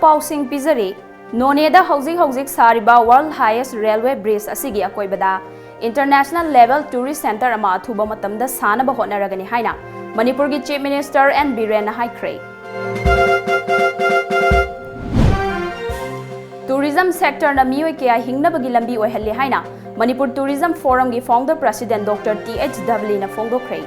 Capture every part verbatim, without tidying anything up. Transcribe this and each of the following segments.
ꯄꯥꯎꯁꯤꯡ ꯄꯤꯖꯔꯤ꯫ ꯅꯣꯅꯦꯗ ꯍꯧꯖꯤꯛ ꯍꯧꯖꯤꯛ ꯁꯥꯔꯤꯕ World Highest Railway Bridge ꯑꯁꯤꯒꯤ ꯑꯀꯣꯏꯕꯗ International Level Tourist Centre ꯑꯃ ꯑꯊꯨꯕ ꯃꯇꯝꯗ ꯁꯥꯅꯕ ꯍꯣꯠꯅꯔꯒꯅꯤ ꯍꯥꯏꯅ ꯃꯅꯤꯄꯨꯔꯒꯤ Chief Minister N ꯕꯤꯔꯦꯟꯅ ꯍꯥꯏꯈ꯭ꯔꯦ꯫ Tourism sectorꯅ ꯃꯤꯑꯣꯏ ꯀꯌꯥ ꯍꯤꯡꯅꯕꯒꯤ ꯂꯝꯕꯤ ꯑꯣꯏꯍꯜꯂꯤ ꯍꯥꯏꯅ ꯃꯅꯤꯄꯨꯔ Tourism Forumꯒꯤ Founder President Doctor T H ꯗꯕꯂꯤꯅ ꯐꯣꯡꯗꯣꯛꯈ꯭ꯔꯦ꯫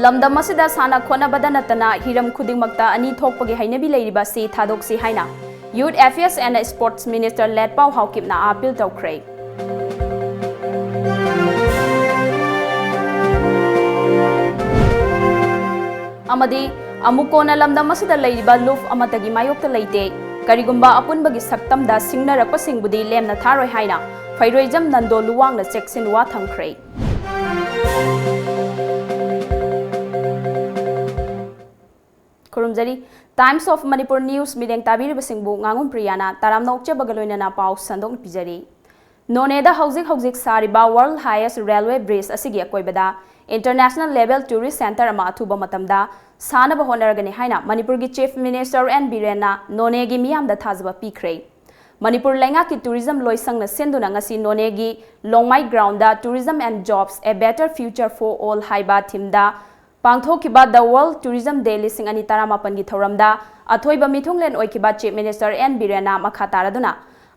ꯂꯝꯗꯝ ꯑꯁꯤꯗ ꯁꯥꯟꯅ ꯈꯣꯠꯅꯕꯗ ꯅꯠꯇꯅ ꯍꯤꯔꯝ ꯈꯨꯗꯤꯡꯃꯛꯇ ꯑꯅꯤ ꯊꯣꯛꯄꯒꯤ ꯍꯩꯅꯕꯤ ꯂꯩꯔꯤꯕ ꯑꯁꯤ ꯊꯥꯗꯣꯛꯁꯤ ꯍꯥꯏꯅ Youth Affairs and Sports Minister ꯂꯦꯠꯄꯥꯎ ꯍꯥꯎꯀꯤꯞꯅ appeal ꯇꯧꯈ꯭ꯔꯦ꯫ ꯑꯃꯗꯤ ꯑꯃꯨꯛ ꯀꯣꯟꯅ ꯂꯝꯗꯝ ꯑꯁꯤꯗ ꯂꯩꯔꯤꯕ ꯂꯨꯞ ꯑꯃꯠꯇꯒꯤ ꯃꯥꯌꯣꯛꯇ ꯂꯩꯇꯦ, ꯀꯔꯤꯒꯨꯝꯕ ꯑꯄꯨꯟꯕꯒꯤ ꯁꯛꯇꯝꯗ ꯁꯤꯡꯅꯔꯛꯄꯁꯤꯡꯕꯨꯗꯤ ꯂꯦꯝꯅ ꯊꯥꯔꯣꯏ ꯍꯥꯏꯅ ꯐꯩꯔꯣꯏꯖꯝ ꯅꯟꯗꯣ ꯂꯨꯋꯥꯡꯅ ꯆꯦꯛꯁꯤꯟ ꯋꯥ ꯊꯝꯈ꯭ꯔꯦ꯫ ꯈꯨꯔꯨꯝꯖꯔꯤ꯫ Times of Manipur News ꯃꯤꯠꯌꯦꯡ ꯇꯥꯕꯤꯔꯤꯕꯁꯤꯡꯕꯨ ꯉꯥꯉꯣꯝ ꯄ꯭ꯔꯤꯌꯥꯅ ꯇꯔꯥꯝꯅ ꯑꯣꯛꯆꯕꯒ ꯂꯣꯏꯅꯅ ꯄꯥꯎ ꯁꯟꯗꯣꯛꯅ ꯄꯤꯖꯔꯤ꯫ ꯅꯣꯅꯦꯗ ꯍꯧꯖꯤꯛ ꯍꯧꯖꯤꯛ ꯁꯥꯔꯤꯕ World Highest Railway Bridge ꯑꯁꯤꯒꯤ ꯑꯀꯣꯏꯕꯗ International Level Tourist Centre ꯑꯃ ꯑꯊꯨꯕ ꯃꯇꯝꯗ ꯁꯥꯅꯕ ꯍꯣꯠꯅꯔꯒꯅꯤ ꯍꯥꯏꯅ ꯃꯅꯤꯄꯨꯔꯒꯤ Chief Minister N ꯕꯤꯔꯦꯟꯅ ꯅꯣꯅꯦꯒꯤ ꯃꯤꯌꯥꯝꯗ ꯊꯥꯖꯕ ꯄꯤꯈ꯭ꯔꯦ꯫ ꯃꯅꯤꯄꯨꯔ ꯂꯩꯉꯥꯛꯀꯤ Tourism ꯂꯣꯏꯁꯪꯅ ꯁꯤꯟꯗꯨꯅ ꯉꯁꯤ ꯅꯣꯅꯦꯒꯤ ꯂꯣꯡꯃꯥꯏ Groundꯗ Tourism and Jobs, A Better Future for All ꯍꯥꯏꯕ themeꯗ ꯄꯥꯡꯊꯣꯛꯈꯤꯕ The World Tourism Day ꯂꯤꯁꯤꯡ ꯑꯅꯤ ꯇꯔꯥꯃꯥꯄꯟꯒꯤ ꯊꯧꯔꯝꯗ ꯑꯊꯣꯏꯕ ꯃꯤꯊꯨꯡꯂꯦꯟ ꯑꯣꯏꯈꯤꯕ Chief Minister N ꯕꯤꯔꯦꯟꯅ ꯃꯈꯥ ꯇꯥꯔꯗꯨꯅ,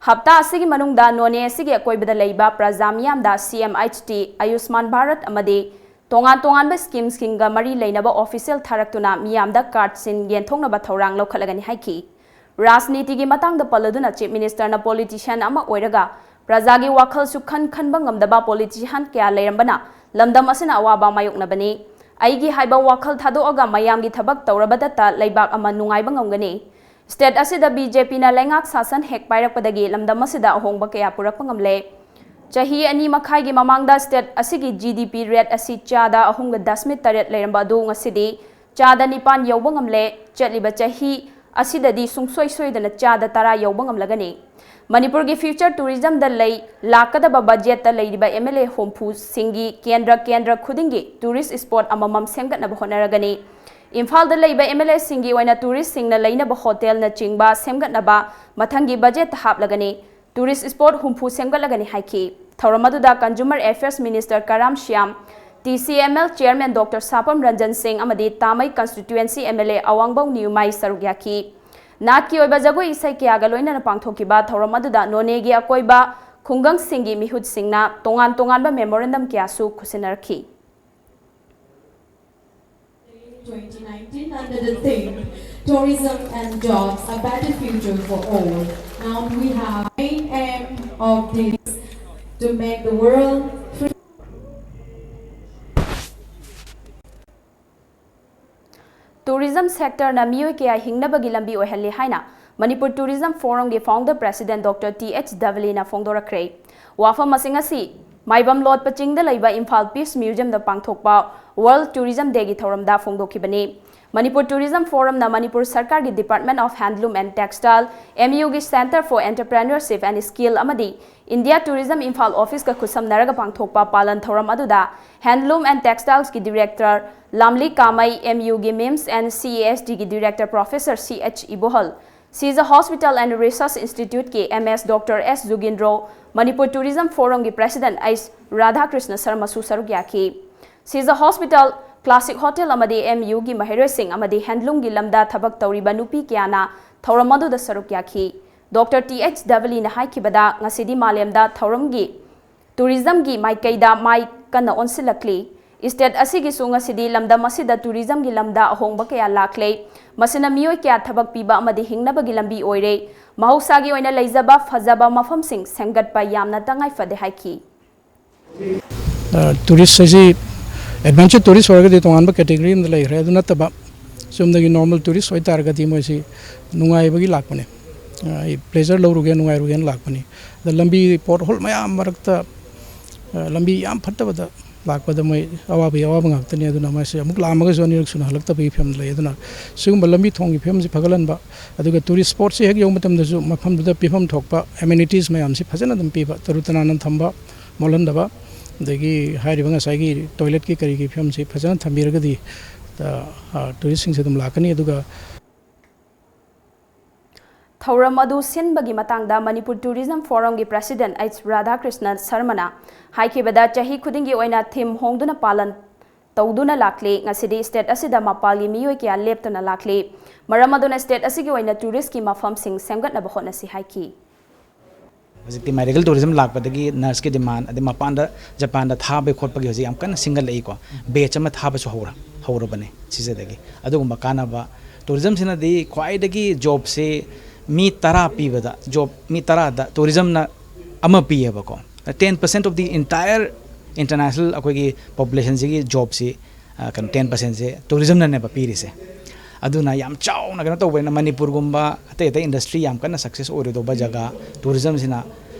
ꯍꯞꯇꯥ ꯑꯁꯤꯒꯤ ꯃꯅꯨꯡꯗ ꯅꯣꯅꯦ ꯑꯁꯤꯒꯤ ꯑꯀꯣꯏꯕꯗ ꯂꯩꯕ ꯄ꯭ꯔꯖꯥ ꯃꯤꯌꯥꯝꯗ C M H T, ꯑꯌꯨꯁꯃꯥꯟ ꯚꯥꯔꯠ ꯑꯃꯗꯤ ꯇꯣꯉꯥꯟ ꯇꯣꯉꯥꯟꯕ schemeꯁꯤꯡꯒ ꯃꯔꯤ ꯂꯩꯅꯕ official ꯊꯥꯔꯛꯇꯨꯅ ꯃꯤꯌꯥꯝꯗ cardꯁꯤꯡ ꯌꯦꯟꯊꯣꯛꯅꯕ ꯊꯧꯔꯥꯡ ꯂꯧꯈꯠꯂꯒꯅꯤ ꯍꯥꯏꯈꯤ꯫ ꯔꯥꯖꯅꯤꯇꯤꯒꯤ ꯃꯇꯥꯡꯗ ꯄꯜꯂꯗꯨꯅ Chief Ministerꯅ politician ꯑꯃ ꯑꯣꯏꯔꯒ ꯄ꯭ꯔꯖꯥꯒꯤ ꯋꯥꯈꯜꯁꯨ ꯈꯟ ꯈꯟꯕ ꯉꯝꯗꯕ politician ꯀꯌꯥ ꯂꯩꯔꯝꯕꯅ ꯂꯝꯗꯝ ꯑꯁꯤꯅ ꯑꯋꯥꯕ ꯃꯥꯌꯣꯛꯅꯕꯅꯤ꯫ ꯑꯩꯒꯤ ꯍꯥꯏꯕ ꯋꯥꯈꯜ ꯊꯥꯗꯣꯛꯑꯒ ꯃꯌꯥꯝꯒꯤ ꯊꯕꯛ ꯇꯧꯔꯕꯗꯇ ꯂꯩꯕꯥꯛ ꯑꯃ ꯅꯨꯡꯉꯥꯏꯕ ꯉꯝꯒꯅꯤ꯫ State ꯑꯁꯤꯗ BJPꯅ ꯂꯩꯉꯥꯛ ꯁꯥꯁꯟ ꯍꯦꯛ ꯄꯥꯏꯔꯛꯄꯗꯒꯤ ꯂꯝꯗꯝ ꯑꯁꯤꯗ ꯑꯍꯣꯡꯕ ꯀꯌꯥ ꯄꯨꯔꯛꯄ ꯉꯝꯂꯦ꯫ ꯆꯍꯤ ꯑꯅꯤ ꯃꯈꯥꯏꯒꯤ ꯃꯃꯥꯡꯗ state ꯑꯁꯤꯒꯤ GDP rate ꯑꯁꯤ ꯆꯥꯗ ꯑꯍꯨꯝꯒ ꯗꯁꯃꯤꯛ ꯇꯔꯦꯠ ꯂꯩꯔꯝꯕ ꯑꯗꯨ ꯉꯁꯤꯗꯤ ꯆꯥꯗ ꯅꯤꯄꯥꯟ ꯌꯧꯕ ꯉꯝꯂꯦ꯫ ꯆꯠꯂꯤꯕ ꯆꯍꯤ ꯑꯁꯤꯗꯗꯤ ꯁꯨꯡꯁꯣꯏ ꯁꯣꯏꯗꯅ ꯆꯥꯗ ꯇꯔꯥ ꯌꯧꯕ ꯉꯝꯂꯒꯅꯤ꯫ ꯃꯅꯤꯄꯨꯔꯒꯤ future tourismꯗ ꯂꯩ ꯂꯥꯛꯀꯗꯕ budgetꯇ ꯂꯩꯔꯤꯕ MLA ꯍꯨꯝꯐꯨꯁꯤꯡꯒꯤ ꯀꯦꯟꯗ꯭ꯔ ꯀꯦꯟꯗ꯭ꯔ ꯈꯨꯗꯤꯡꯒꯤ tourist spot ꯑꯃꯃꯝ ꯁꯦꯝꯒꯠꯅꯕ ꯍꯣꯠꯅꯔꯒꯅꯤ꯫ ꯏꯝꯐꯥꯜꯗ ꯂꯩꯕ MLAꯁꯤꯡꯒꯤ ꯑꯣꯏꯅ touristꯁꯤꯡꯅ ꯂꯩꯅꯕ hotelꯅꯆꯤꯡꯕ ꯁꯦꯝꯒꯠꯅꯕ ꯃꯊꯪꯒꯤ budgetꯇ ꯍꯥꯞꯂꯒꯅꯤ꯫ Tourist spot ꯍꯨꯝꯐꯨ ꯁꯦꯝꯒꯠꯂꯒꯅꯤ ꯍꯥꯏꯈꯤ꯫ ꯊꯧꯔꯝ ꯑꯗꯨꯗ Consumer Affairs Minister ꯀꯔꯥꯝ Shyam, TCML Chairman Doctor ꯁꯥꯄꯝ Ranjan ꯁꯤꯡ ꯑꯃꯗꯤ ꯇꯥꯃꯩ Constituency MLA ꯑꯋꯥꯡꯕꯧ ꯅꯤꯌꯨꯃꯥꯏ ꯁꯔꯨꯛ ꯌꯥꯈꯤ꯫ ꯅꯥꯠꯀꯤ ꯑꯣꯏꯕ ꯖꯒꯣꯏ ꯏꯁꯩ ꯀꯌꯥꯒ ꯂꯣꯏꯅꯅ ꯄꯥꯡꯊꯣꯛꯈꯤꯕ ꯊꯧꯔꯝ ꯑꯗꯨꯗ ꯅꯣꯅꯦꯒꯤ ꯑꯀꯣꯏꯕ ꯈꯨꯡꯒꯪꯁꯤꯡꯒꯤ ꯃꯤꯍꯨꯠꯁꯤꯡꯅ ꯇꯣꯉꯥꯟ ꯇꯣꯉꯥꯟꯕ memorandum ꯀꯌꯥꯁꯨ ꯈꯨꯠꯁꯤꯟꯅꯔꯛꯈꯤ꯫ twenty nineteen under the theme Tourism and Jobs, a Better Future for All. Now we have main aim of this to make the world free. Tourism sectorꯅ ꯃꯤꯑꯣꯏ ꯀꯌꯥ ꯍꯤꯡꯅꯕꯒꯤ ꯂꯝꯕꯤ ꯑꯣꯏꯍꯜꯂꯤ ꯍꯥꯏꯅ Manipur Tourism Forumꯒꯤ founder president Doctor T H ꯙꯕꯂꯤꯅ ꯐꯣꯡꯗꯣꯔꯛꯈ꯭ꯔꯦ꯫ ꯋꯥꯐꯝ ꯑꯁꯤꯡ ꯑꯁꯤ ꯃꯥꯏꯕꯝ ꯂꯣꯠꯄ ꯆꯤꯡꯗ ꯂꯩꯕ Imphal Peace Museumꯗ ꯄꯥꯡꯊꯣꯛꯄ World Tourism Dayꯒꯤ ꯊꯧꯔꯝꯗ ꯐꯣꯡꯗꯣꯛꯈꯤꯕꯅꯤ꯫ Manipur Tourism Forumꯅ ꯃꯅꯤꯄꯨꯔ ꯁꯔꯀꯥꯔꯒꯤ Department of Handloom and Textile, MUꯒꯤ Centre for Entrepreneurship and Skill ꯑꯃꯗꯤ India Tourism Imphal officeꯀ ꯈꯨꯠꯁꯝꯅꯔꯒ ꯄꯥꯡꯊꯣꯛꯄ ꯄꯥꯂꯟ ꯊꯧꯔꯝ ꯑꯗꯨꯗ Handloom and Textilesꯀꯤ director ꯂꯥꯝꯂꯤ ꯀꯥꯃꯩ, MUꯒꯤ MIMS and CASDꯒꯤ director professor C H ꯏꯕꯣꯍꯜ, Sija Hospital and Research Instituteꯀꯤ MS Doctor S ꯖꯨꯒꯤꯟꯗ꯭ꯔꯣ, Manipur Tourism Forumꯒꯤ president H Radhakrishna ꯁꯔꯃꯁꯨ ꯁꯔꯨꯛ ꯌꯥꯈꯤ꯫ Sija Hospital, Classic Hotel ꯑꯃꯗꯤ MUꯒꯤ ꯃꯍꯩꯔꯣꯏꯁꯤꯡ ꯑꯃꯗꯤ handloomꯒꯤ ꯂꯝꯗ ꯊꯕꯛ ꯇꯧꯔꯤꯕ ꯅꯨꯄꯤ ꯀꯌꯥꯅ ꯊꯧꯔꯝ ꯑꯗꯨꯗ ꯁꯔꯨꯛ ꯌꯥꯈꯤ꯫ Doctor T H ꯙꯕꯂꯤꯅ ꯍꯥꯏꯈꯤꯕꯗ, ꯉꯁꯤꯗꯤ ꯃꯥꯂꯦꯝꯗ ꯊꯧꯔꯝꯒꯤ tourismꯒꯤ ꯃꯥꯏꯀꯩꯗ ꯃꯥꯏ ꯀꯟꯅ ꯑꯣꯟꯁꯤꯜꯂꯛꯂꯤ꯫ State ꯑꯁꯤꯒꯤꯁꯨ ꯉꯁꯤꯗꯤ ꯂꯝꯗꯝ ꯑꯁꯤꯗ tourismꯒꯤ ꯂꯝꯗ ꯑꯍꯣꯡꯕ ꯀꯌꯥ ꯂꯥꯛꯂꯦ꯫ ꯃꯁꯤꯅ ꯃꯤꯑꯣꯏ ꯀꯌꯥ ꯊꯕꯛ ꯄꯤꯕ ꯑꯃꯗꯤ ꯍꯤꯡꯅꯕꯒꯤ ꯂꯝꯕꯤ ꯑꯣꯏꯔꯦ꯫ ꯃꯍꯧꯁꯥꯒꯤ ꯑꯣꯏꯅ ꯂꯩꯖꯕ ꯐꯖꯕ ꯃꯐꯝꯁꯤꯡ ꯁꯦꯝꯒꯠꯄ ꯌꯥꯝꯅ ꯇꯉꯥꯏ ꯐꯗꯦ ꯍꯥꯏꯈꯤ꯫ Tourist ꯍꯥꯏꯁꯤ adventure tourist ꯑꯣꯏꯔꯒꯗꯤ ꯇꯣꯉꯥꯟꯕ category ꯑꯃꯗ ꯂꯩꯈ꯭ꯔꯦ꯫ ꯑꯗꯨ ꯅꯠꯇꯕ ꯆꯨꯝꯅꯒꯤ normal tourist ꯑꯣꯏꯇꯥꯔꯒꯗꯤ ꯃꯣꯏꯁꯤ ꯅꯨꯡꯉꯥꯏꯕꯒꯤ ꯂꯥꯛꯄꯅꯦ꯫ ꯑꯩ pleasure ꯂꯧꯔꯨꯒꯦ, ꯅꯨꯡꯉꯥꯏꯔꯨꯒꯦꯅ ꯂꯥꯛꯄꯅꯤ꯫ ꯑꯗ ꯂꯝꯕꯤ pothole ꯃꯌꯥꯝ ꯃꯔꯛꯇ, ꯂꯝꯕꯤ ꯌꯥꯝ ꯐꯠꯇꯕꯗ ꯂꯥꯛꯄꯗ ꯃꯣꯏ ꯑꯋꯥꯕꯒꯤ ꯑꯋꯥꯕ ꯉꯥꯛꯇꯅꯤ꯫ ꯑꯗꯨꯅ ꯃꯣꯏꯁꯦ ꯑꯃꯨꯛ ꯂꯥꯛꯑꯝꯃꯒꯁꯨ ꯑꯅꯤꯔꯛ ꯁꯨꯅ ꯍꯜꯂꯛꯇꯕꯒꯤ ꯐꯤꯕꯝꯗ ꯂꯩ꯫ ꯑꯗꯨꯅ ꯁꯤꯒꯨꯝꯕ ꯂꯝꯕꯤ ꯊꯣꯡꯒꯤ ꯐꯤꯕꯝꯁꯤ ꯐꯒꯠꯍꯟꯕ, ꯑꯗꯨꯒ ꯇꯨꯔꯤꯁ ꯁ꯭ꯄꯣꯠꯁꯤ ꯍꯦꯛ ꯌꯧꯕ ꯃꯇꯝꯗꯁꯨ ꯃꯐꯝꯗꯨꯗ ꯄꯤꯐꯝ ꯊꯣꯛꯄ ꯑꯦꯃꯦꯅꯤꯇꯤꯁ ꯃꯌꯥꯝꯁꯤ ꯐꯖꯅ ꯑꯗꯨꯝ ꯄꯤꯕ, ꯇꯔꯨ ꯇꯅꯥꯟꯅ ꯊꯝꯕ, ꯃꯣꯠꯍꯟꯗꯕ, ꯑꯗꯒꯤ ꯍꯥꯏꯔꯤꯕ ꯉꯁꯥꯏꯒꯤ ꯇꯣꯏꯂꯦꯠꯀꯤ ꯀꯔꯤꯒꯤ ꯐꯤꯕꯝꯁꯤ ꯐꯖꯅ ꯊꯝꯕꯤꯔꯒꯗꯤ, ꯑ, ꯑ, ꯇꯨꯔꯤꯁꯁꯤꯡꯁꯦ ꯑꯗꯨꯝ ꯂꯥꯛꯀꯅꯤ꯫ ꯑꯗꯨꯒ ꯊꯧꯔꯝ ꯑꯗꯨ ꯁꯤꯟꯕꯒꯤ ꯃꯇꯥꯡꯗ Manipur tourism ꯐꯣꯔꯝꯒꯤ president H Radhakrishna ꯁꯔꯃꯅ ꯍꯥꯏꯈꯤꯕꯗ, ꯆꯍꯤ ꯈꯨꯗꯤꯡꯒꯤ ꯑꯣꯏꯅ ꯊꯤꯝ ꯍꯣꯡꯗꯨꯅ ꯄꯥꯂꯟ ꯇꯧꯗꯨꯅ ꯂꯥꯛꯂꯤ꯫ ꯉꯁꯤꯗꯤ ꯁ꯭ꯇꯦꯠ ꯑꯁꯤꯗ ꯃꯄꯥꯟꯒꯤ ꯃꯤꯑꯣꯏ ꯀꯌꯥ ꯂꯦꯞꯇꯅ ꯂꯥꯛꯂꯤ꯫ ꯃꯔꯝ ꯑꯗꯨꯅ ꯁ꯭ꯇꯦꯠ ꯑꯁꯤꯒꯤ ꯑꯣꯏꯅ ꯇꯨꯔꯤꯁꯀꯤ ꯃꯐꯝꯁꯤꯡ ꯁꯦꯝꯒꯠꯅꯕ ꯍꯣꯠꯅꯁꯤ ꯍꯥꯏꯈꯤ꯫ ꯍꯧꯖꯤꯛꯇꯤ ꯃꯦꯗꯤꯀꯦꯜ ꯇꯨꯔꯤꯖꯝ ꯂꯥꯛꯄꯗꯒꯤ ꯅꯔꯁꯀꯤ ꯗꯤꯃꯥꯟ, ꯑꯗꯩ ꯃꯄꯥꯟꯗ ꯖꯄꯥꯟꯗ ꯊꯥꯕꯒꯤ ꯈꯣꯠꯄꯒꯤ ꯍꯧꯖꯤꯛ ꯌꯥꯝ ꯀꯟꯅ ꯁꯤꯡꯒꯠꯂꯛꯏꯀꯣ꯫ ꯕꯦꯆ ꯑꯃ ꯊꯥꯕꯁꯨ ꯍꯧꯔ-, ꯍꯧꯔꯕꯅꯦ ꯁꯤꯁꯤꯗꯒꯤ꯫ ꯑꯗꯨꯒꯨꯝꯕ ꯀꯥꯟꯅꯕ, ꯇꯨꯔꯤꯖꯝꯁꯤꯅꯗꯤ ꯈ꯭ꯋꯥꯏꯗꯒꯤ ꯖꯣꯕꯁꯦ ꯃꯤ ꯇꯔꯥ ꯄꯤꯕꯗ, ꯖꯣꯕ ꯃꯤ ꯇꯔꯥꯗ ꯇꯨꯔꯤꯖꯝꯅ ꯑꯃ ꯄꯤꯌꯦꯕꯀꯣ꯫ Ten percent of the entire international ꯑꯩꯈꯣꯏꯒꯤ ꯄꯣꯄꯨꯂꯦꯁꯟꯁꯤꯒꯤ ꯖꯣꯕꯁꯤ, ꯑ, ꯀꯩꯅꯣ, ten percentꯁꯦ ꯇꯨꯔꯤꯖꯝꯅꯅꯦꯕ ꯄꯤꯔꯤꯁꯦ꯫ ꯑꯗꯨꯅ ꯌꯥꯝ ꯆꯥꯎꯅ ꯀꯩꯅꯣ ꯇꯧꯕꯅꯤꯅ ꯃꯅꯤꯄꯨꯔꯒꯨꯝꯕ ꯑꯇꯩ ꯑꯇꯩ ꯏꯟꯗꯁꯇ꯭ꯔꯤ ꯌꯥꯝ ꯀꯟꯅ ꯁꯛꯁꯦꯁ ꯑꯣꯏꯔꯣꯏꯗꯧꯕ ꯖꯒꯥ ꯇꯨꯔꯤꯖꯝꯁꯤꯅ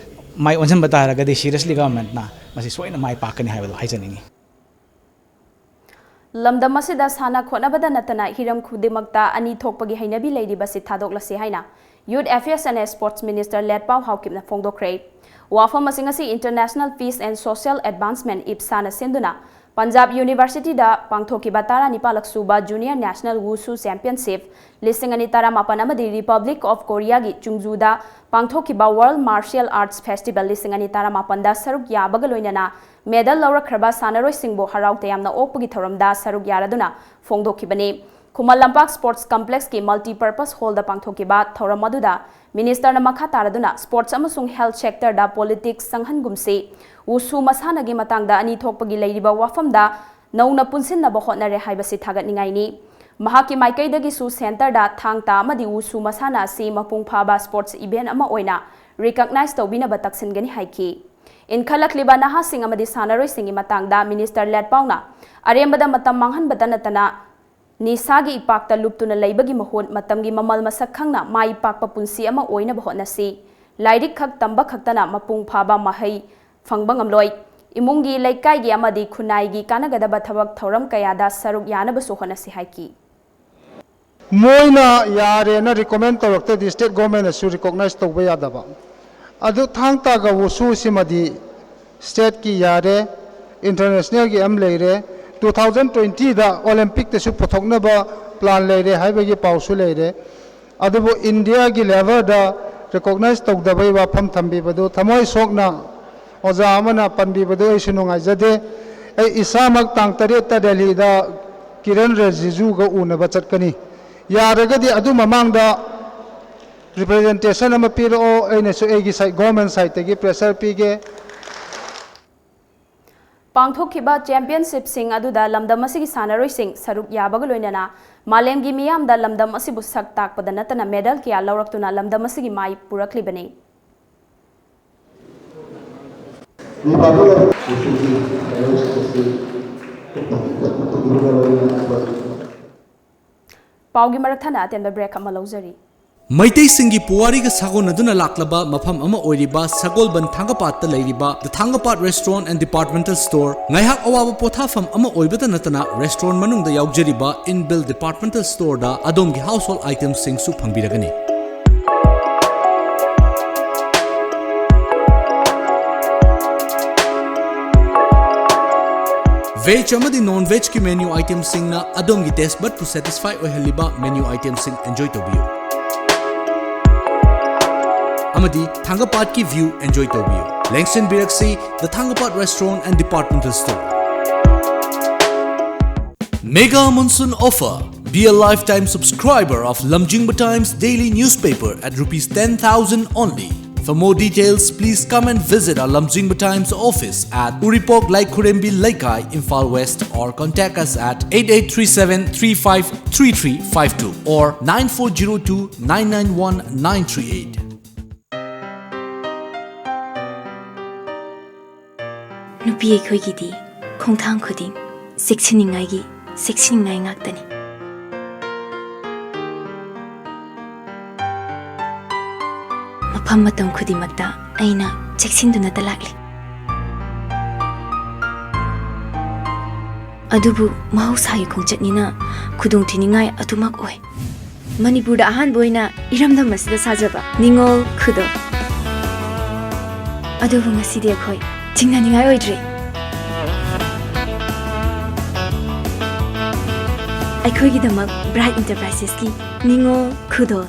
ꯃꯥꯏ ꯑꯣꯟꯁꯤꯟꯕ ꯇꯥꯔꯒꯗꯤ seriously ꯒꯚꯔꯟꯃꯦꯟꯠꯅ ꯃꯁꯤ ꯁꯣꯏꯅ ꯃꯥꯏ ꯄꯥꯛꯀꯅꯤ ꯍꯥꯏꯕꯗꯣ ꯍꯥꯏꯖꯅꯤꯡꯉꯤ꯫ ꯂꯝꯗꯝ ꯑꯁꯤꯗ ꯁꯥꯟꯅ ꯈꯣꯠꯅꯕꯗ ꯅꯠꯇꯅ ꯍꯤꯔꯝ ꯈꯨꯗꯤꯡꯃꯛꯇ ꯑꯅꯤ ꯊꯣꯛꯄꯒꯤ ꯍꯩꯅꯕꯤ ꯂꯩꯔꯤꯕꯁꯤ ꯊꯥꯗꯣꯛꯂꯁꯤ ꯍꯥꯏꯅ Youth Affairs and Sports Minister ꯂꯦꯠꯄꯥꯎ ꯍꯥꯎꯀꯤꯞꯅ ꯐꯣꯡꯗꯣꯛꯈ꯭ꯔꯦ꯫ ꯋꯥꯐꯝ ꯑꯁꯤ ꯉꯁꯤ International Peace and Social Advancement, ꯏꯞꯁꯥꯅ ꯁꯤꯟꯗꯨꯅ ꯄꯟꯖꯥꯕ ꯌꯨꯅꯤꯚꯔꯁꯤꯇꯤꯗ ꯄꯥꯡꯊꯣꯛꯈꯤꯕ ꯇꯔꯥꯅꯤꯄꯥꯜꯂꯛ ꯁꯨꯕ Junior National Wushu Championship ꯂꯤꯁꯤꯡ ꯑꯅꯤ ꯇꯔꯥꯃꯥꯄꯟ ꯑꯃꯗꯤ Republic of Koreaꯒꯤ ꯆꯨꯡꯖꯨꯗ ꯄꯥꯡꯊꯣꯛꯈꯤꯕ World Martial Arts Festival ꯂꯤꯁꯤꯡ ꯑꯅꯤ ꯇꯔꯥꯃꯥꯄꯟꯗ ꯁꯔꯨꯛ ꯌꯥꯕꯒ ꯂꯣꯏꯅꯅ ꯃꯦꯗꯜ ꯂꯧꯔꯛꯈ꯭ꯔꯕ ꯁꯥꯟꯅꯔꯣꯏꯁꯤꯡꯕꯨ ꯍꯔꯥꯎ ꯇꯌꯥꯝꯅ ꯑꯣꯛꯄꯒꯤ ꯊꯧꯔꯝꯗ ꯁꯔꯨꯛ ꯌꯥꯔꯗꯨꯅ ꯐꯣꯡꯗꯣꯛꯈꯤꯕꯅꯤ꯫ ꯈꯨꯃꯟ ꯂꯝꯄꯥꯛ ꯁ꯭ꯄꯣꯔꯠꯁ ꯀꯝꯄ꯭ꯂꯦꯛꯁꯀꯤ ꯃꯜꯇꯤꯄꯔꯄꯁ ꯍꯣꯜꯗ ꯄꯥꯡꯊꯣꯛꯈꯤꯕ ꯊꯧꯔꯝ ꯑꯗꯨꯗ ꯃꯤꯅꯤꯁꯇꯔꯅ ꯃꯈꯥ ꯇꯥꯔꯗꯨꯅ ꯁ꯭ꯄꯣꯔꯠꯁ ꯑꯃꯁꯨꯡ ꯍꯦꯜꯊ ꯁꯦꯛꯇꯔꯗ ꯄꯣꯂꯤꯇꯤꯛꯁ ꯆꯪꯍꯟꯒꯨꯝꯁꯤ, ꯋꯨꯁꯨ ꯃꯁꯥꯟꯅꯒꯤ ꯃꯇꯥꯡꯗ ꯑꯅꯤ ꯊꯣꯛꯄꯒꯤ ꯂꯩꯔꯤꯕ ꯋꯥꯐꯝꯗ ꯅꯧꯅ ꯄꯨꯟꯁꯤꯟꯅꯕ ꯍꯣꯠꯅꯔꯦ ꯍꯥꯏꯕꯁꯤ ꯊꯥꯒꯠꯅꯤꯡꯉꯥꯏꯅꯤ꯫ ꯃꯍꯥꯛꯀꯤ ꯃꯥꯏꯀꯩꯗꯒꯤꯁꯨ ꯁꯦꯟꯇꯔꯗ ꯊꯥꯡ ꯇꯥ ꯑꯃꯗꯤ ꯋꯨꯁꯨ ꯃꯁꯥꯟꯅ ꯑꯁꯤ ꯃꯄꯨꯡ ꯐꯥꯕ ꯁ꯭ꯄꯣꯔꯠꯁ ꯏꯚꯦꯟꯠ ꯑꯃ ꯑꯣꯏꯅ ꯔꯤꯀꯛꯅꯥꯏꯖ ꯇꯧꯕꯤꯅꯕ ꯇꯛꯁꯤꯟꯒꯅꯤ ꯍꯥꯏꯈꯤ꯫ ꯏꯟꯈꯠꯂꯛꯂꯤꯕ ꯅꯍꯥꯁꯤꯡ ꯑꯃꯗꯤ ꯁꯥꯟꯅꯔꯣꯏꯁꯤꯡꯒꯤ ꯃꯇꯥꯡꯗ ꯃꯤꯅꯤꯁꯇꯔ ꯂꯦꯠꯄꯥꯎꯅ ꯑꯔꯦꯝꯕꯗ ꯃꯇꯝ ꯃꯥꯡꯍꯟꯕꯇ ꯅꯠꯇꯅ ꯅꯤꯁꯥꯒꯤ ꯏꯄꯥꯛꯇ ꯂꯨꯞꯇꯨꯅ ꯂꯩꯕꯒꯤ ꯃꯍꯨꯠ ꯃꯇꯝꯒꯤ ꯃꯃꯜ ꯃꯁꯛ ꯈꯪꯅ ꯃꯥꯏ ꯄꯥꯛꯄ ꯄꯨꯟꯁꯤ ꯑꯃ ꯑꯣꯏꯅꯕ ꯍꯣꯠꯅꯁꯤ꯫ ꯂꯥꯏꯔꯤꯛ ꯈꯛ ꯇꯝꯕ ꯈꯛꯇꯅ ꯃꯄꯨꯡ ꯐꯥꯕ ꯃꯍꯩ ꯐꯪꯕ ꯉꯝꯂꯣꯏ꯫ ꯏꯃꯨꯡꯒꯤ, ꯂꯩꯀꯥꯏꯒꯤ ꯑꯃꯗꯤ ꯈꯨꯟꯅꯥꯏꯒꯤ ꯀꯥꯟꯅꯒꯗꯕ ꯊꯕꯛ ꯊꯧꯔꯝ ꯀꯌꯥꯗ ꯁꯔꯨꯛ ꯌꯥꯅꯕꯁꯨ ꯍꯣꯠꯅꯁꯤ ꯍꯥꯏꯈꯤ꯫ ꯃꯣꯏꯅ ꯌꯥꯔꯦꯅ recommend ꯇꯧꯔꯛꯇ꯭ꯔꯗꯤ state government ꯅꯁꯨ recognize ꯇꯧꯕ ꯌꯥꯗꯕ꯫ ꯑꯗꯨ ꯊꯥꯡ ꯇꯥ ꯒꯧ ꯋꯨꯁꯨ ꯁꯤꯃꯗꯤ state ꯀꯤ ꯌꯥꯔꯦ, international ꯒꯤ ꯑꯃ ꯂꯩꯔꯦ, two thousand twenty ꯗ Olympic ꯇꯁꯨ ꯄꯨꯊꯣꯛꯅꯕ plan ꯂꯩꯔꯦ ꯍꯥꯏꯕꯒꯤ ꯄꯥꯎꯁꯨ ꯂꯩꯔꯦ꯫ ꯑꯗꯨꯕꯨ India ꯒꯤ level ꯗ recognize ꯇꯧꯗꯕꯒꯤ ꯋꯥꯐꯝ ꯊꯝꯕꯤꯕꯗꯨ ꯊꯃꯣꯏ ꯁꯣꯛꯅ ꯑꯣꯖꯥ ꯑꯃꯅ ꯄꯟꯕꯤꯕꯗꯨ ꯑꯩꯁꯨ ꯅꯨꯡꯉꯥꯏꯖꯗꯦ꯫ ꯑꯩ ꯏꯁꯥꯃꯛ ꯇꯥꯡ ꯇꯔꯦꯠꯇ ꯗꯦꯜꯂꯤꯗ ꯀꯤꯔꯟ ꯔꯤꯖꯤꯖꯨꯒ ꯎꯅꯕ ꯆꯠꯀꯅꯤ꯫ ꯌꯥꯔꯒꯗꯤ ꯑꯗꯨ ꯃꯃꯥꯡꯗ representation ꯑꯃ ꯄꯤꯔꯛꯑꯣ, ꯑꯩꯅꯁꯨ ꯑꯩꯒꯤ side, government side ꯇꯒꯤ pressure ꯄꯤꯒꯦ꯫ ꯄꯥꯡꯊꯣꯛꯈꯤꯕ championship ꯁꯤꯡ ꯑꯗꯨꯗ ꯂꯝꯗꯝ ꯑꯁꯤꯒꯤ ꯁꯥꯟꯅꯔꯣꯏꯁꯤꯡ ꯁꯔꯨꯛ ꯌꯥꯕꯒ ꯂꯣꯏꯅꯅ ꯃꯥꯂꯦꯝꯒꯤ ꯃꯤꯌꯥꯝꯗ ꯂꯝꯗꯝ ꯑꯁꯤꯕꯨ ꯁꯛ ꯇꯥꯛꯄꯗ ꯅꯠꯇꯅ medal ꯀꯌꯥ ꯂꯧꯔꯛꯇꯨꯅ ꯂꯝꯗꯝ ꯑꯁꯤꯒꯤ ꯃꯥꯏ ꯄꯨꯔꯛꯂꯤꯕꯅꯤ꯫ ꯄꯥꯎꯒꯤ ꯃꯔꯛ ꯊꯠꯅ ꯑꯇꯦꯟꯕ break ꯑꯃ ꯂꯧꯖꯔꯤ꯫ ꯃꯩꯇꯩꯁꯤꯡꯒꯤ ꯄꯨꯋꯥꯔꯤꯒ ꯁꯥꯒꯣꯟꯅꯗꯨꯅ ꯂꯥꯛꯂꯕ ꯃꯐꯝ ꯑꯃ ꯑꯣꯏꯔꯤꯕ ꯁꯒꯣꯜꯕꯟ ꯊꯥꯡꯒꯄꯥꯠꯇ ꯂꯩꯔꯤꯕ The Thangapad Restaurant and Departmental Store ꯉꯥꯏꯍꯥꯛ ꯑꯋꯥꯕ ꯄꯣꯊꯥꯐꯝ ꯑꯃ ꯑꯣꯏꯕꯇ ꯅꯠꯇꯅ restaurant ꯃꯅꯨꯡꯗ ꯌꯥꯎꯖꯔꯤꯕ inbuilt departmental store ꯗ ꯑꯗꯣꯝꯒꯤ household item ꯁꯤꯡꯁꯨ ꯐꯪꯕꯤꯔꯒꯅꯤ꯫ Veg ꯑꯃꯗꯤ non veg ꯀꯤ menu item ꯁꯤꯡꯅ ꯑꯗꯣꯝꯒꯤ taste bud ꯄꯨ satisfy ꯑꯣꯏꯍꯜꯂꯤꯕ menu item ꯁꯤꯡ enjoy ꯇꯧꯕꯤꯌꯨ꯫ ꯑꯃꯗꯤ ꯊꯥꯡꯒꯄꯥꯠꯀꯤ view enjoy ꯇꯧꯕꯤꯌꯨ꯫ ꯂꯦꯡꯁꯤꯟꯕꯤꯔꯛꯁꯤ The Thangapad Restaurant and Departmental Store꯫ Mega Monsoon Offer. Be a lifetime subscriber of Lamjingba Times daily newspaper at rupees ten thousand only. For more details, please come and visit our Lamjingba Times office at Uripok Laikhurembi Leikai, Imphal West, or contact us at eight eight three seven three five three three five two or nine four zero two nine nine one nine three eight. ꯅꯨꯄꯤ ꯑꯩꯈꯣꯏꯒꯤꯗꯤ ꯈꯣꯡꯊꯥꯡ ꯈꯨꯗꯤꯡ ꯆꯦꯛꯁꯤꯟꯅꯤꯡꯉꯥꯏꯒꯤ, ꯆꯦꯛꯁꯤꯟꯅꯤꯡꯉꯥꯏ ꯉꯥꯛꯇꯅꯤ꯫ ꯃꯐꯝ ꯃꯇꯝ ꯈꯨꯗꯤꯡꯃꯛꯇ ꯑꯩꯅ ꯆꯦꯛꯁꯤꯟꯗꯨꯅꯇ ꯂꯥꯛꯂꯤ꯫ ꯑꯗꯨꯕꯨ ꯃꯍꯧꯁꯥꯒꯤ ꯈꯣꯡꯆꯠꯅꯤꯅ ꯈꯨꯗꯣꯡꯊꯤꯅꯤꯡꯉꯥꯏ ꯑꯗꯨꯃꯛ ꯑꯣꯏ꯫ ꯃꯅꯤꯄꯨꯔꯗ ꯑꯍꯥꯟꯕ ꯑꯣꯏꯅ ꯏꯔꯝꯗꯝ ꯑꯁꯤꯗ ꯁꯥꯖꯕ ꯅꯤꯉꯣꯜ ꯈꯨꯗꯣꯜ꯫ ꯑꯗꯨꯕꯨ ꯉꯁꯤꯗꯤ ꯑꯩꯈꯣꯏ ꯆꯤꯡꯅꯅꯤꯡꯉꯥꯏ ꯑꯣꯏꯗ꯭ꯔꯦ꯫ ꯑꯩꯈꯣꯏꯒꯤꯗꯃꯛ ꯕ꯭ꯔꯥꯏꯠ ꯏꯟꯇꯔꯄ꯭ꯔꯥꯏꯁꯦꯁꯀꯤ ꯅꯤꯉꯣꯜ ꯈꯨꯗꯣꯜ꯫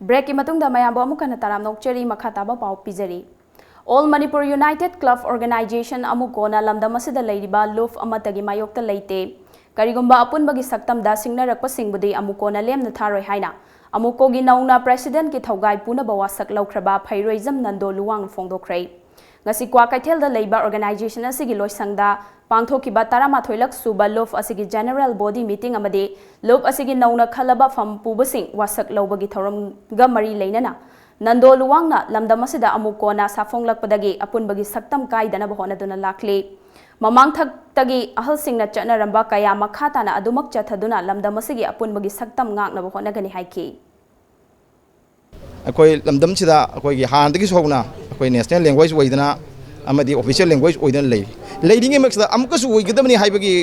ꯕ꯭ꯔꯦꯛꯀꯤ ꯃꯇꯨꯡꯗ ꯃꯌꯥꯝꯕꯨ ꯑꯃꯨꯛ ꯍꯟꯅ ꯇꯔꯥꯝꯅ ꯑꯣꯛꯆꯔꯤ꯫ ꯃꯈꯥ ꯇꯥꯕ ꯄꯥꯎ ꯄꯤꯖꯔꯤ꯫ All Manipur United Club Organization ꯑꯃꯨꯛ ꯀꯣꯟꯅ ꯂꯝꯗꯝ ꯑꯁꯤꯗ ꯂꯩꯔꯤꯕ ꯂꯨꯞ ꯑꯃꯠꯇꯒꯤ ꯃꯥꯌꯣꯛꯇ ꯂꯩꯇꯦ꯫ ꯀꯔꯤꯒꯨꯝꯕ ꯑꯄꯨꯟꯕꯒꯤ ꯁꯛꯇꯝꯗ ꯁꯤꯡꯅꯔꯛꯄꯁꯤꯡꯕꯨꯗꯤ ꯑꯃꯨꯛ ꯀꯣꯟꯅ ꯂꯦꯝꯅ ꯊꯥꯔꯣꯏ ꯍꯥꯏꯅ ꯑꯃꯨꯛ ꯀꯣꯒꯤ ꯅꯧꯅ ꯄ꯭ꯔꯦꯁꯤꯗꯦꯟꯠꯀꯤ ꯊꯧꯒꯥꯏ ꯄꯨꯅꯕ ꯋꯥꯁꯛ ꯂꯧꯈ꯭ꯔꯕ ꯐꯩꯔꯣꯏꯖꯝ ꯅꯟꯗꯣ ꯂꯨꯋꯥꯡꯅ ꯐꯣꯡꯗꯣꯛꯈ꯭ꯔꯦ꯫ ꯉꯁꯤ ꯀ꯭ꯋꯥꯀꯩꯊꯦꯜꯗ ꯂꯩꯕ organization ꯑꯁꯤꯒꯤ ꯂꯣꯏꯁꯪꯗ ꯄꯥꯡꯊꯣꯛꯈꯤꯕ ꯇꯔꯥꯃꯥꯊꯣꯏꯂꯛ ꯁꯨꯕ ꯂꯨꯞ ꯑꯁꯤꯒꯤ general body meeting ꯑꯃꯗꯤ ꯂꯨꯞ ꯑꯁꯤꯒꯤ ꯅꯧꯅ ꯈꯜꯂꯕ ꯐꯝ ꯄꯨꯕꯁꯤꯡ ꯋꯥꯁꯛ ꯂꯧꯕꯒꯤ ꯊꯧꯔꯝꯒ ꯃꯔꯤ ꯂꯩꯅꯅ ꯅꯟꯗꯣ ꯂꯨꯋꯥꯡꯅ ꯂꯝꯗꯝ ꯑꯁꯤꯗ ꯑꯃꯨꯛ ꯀꯣꯟꯅ ꯁꯥꯐꯣꯡꯂꯛꯄꯗꯒꯤ ꯑꯄꯨꯟꯕꯒꯤ ꯁꯛꯇꯝ ꯀꯥꯏꯗꯅꯕ ꯍꯣꯠꯅꯗꯨꯅ ꯂꯥꯛꯂꯤ꯫ ꯃꯃꯥꯡꯊꯛꯇꯒꯤ ꯑꯍꯜꯁꯤꯡꯅ ꯆꯠꯅꯔꯝꯕ ꯀꯌꯥ ꯃꯈꯥ ꯇꯥꯅ ꯑꯗꯨꯃꯛ ꯆꯠꯊꯗꯨꯅ ꯂꯝꯗꯝ ꯑꯁꯤꯒꯤ ꯑꯄꯨꯟꯕꯒꯤ ꯁꯛꯇꯝ ꯉꯥꯛꯅꯕ ꯍꯣꯠꯅꯒꯅꯤ ꯍꯥꯏꯈꯤ꯫ ꯑꯩꯈꯣꯏ ꯂꯝꯗꯝꯁꯤꯗ ꯑꯩꯈꯣꯏꯒꯤ ꯍꯥꯟꯅꯗꯒꯤꯁꯨ ꯍꯧꯅ ꯑꯩꯈꯣꯏ national language ꯑꯣꯏꯗꯅ ꯑꯃꯗꯤ official language ꯑꯣꯏꯗꯅ ꯂꯩꯔꯤ꯫ ꯂꯩꯔꯤꯉꯩꯃꯛꯁꯤꯗ ꯑꯃꯨꯛꯀꯁꯨ ꯑꯣꯏꯒꯗꯕꯅꯤ ꯍꯥꯏꯕꯒꯤ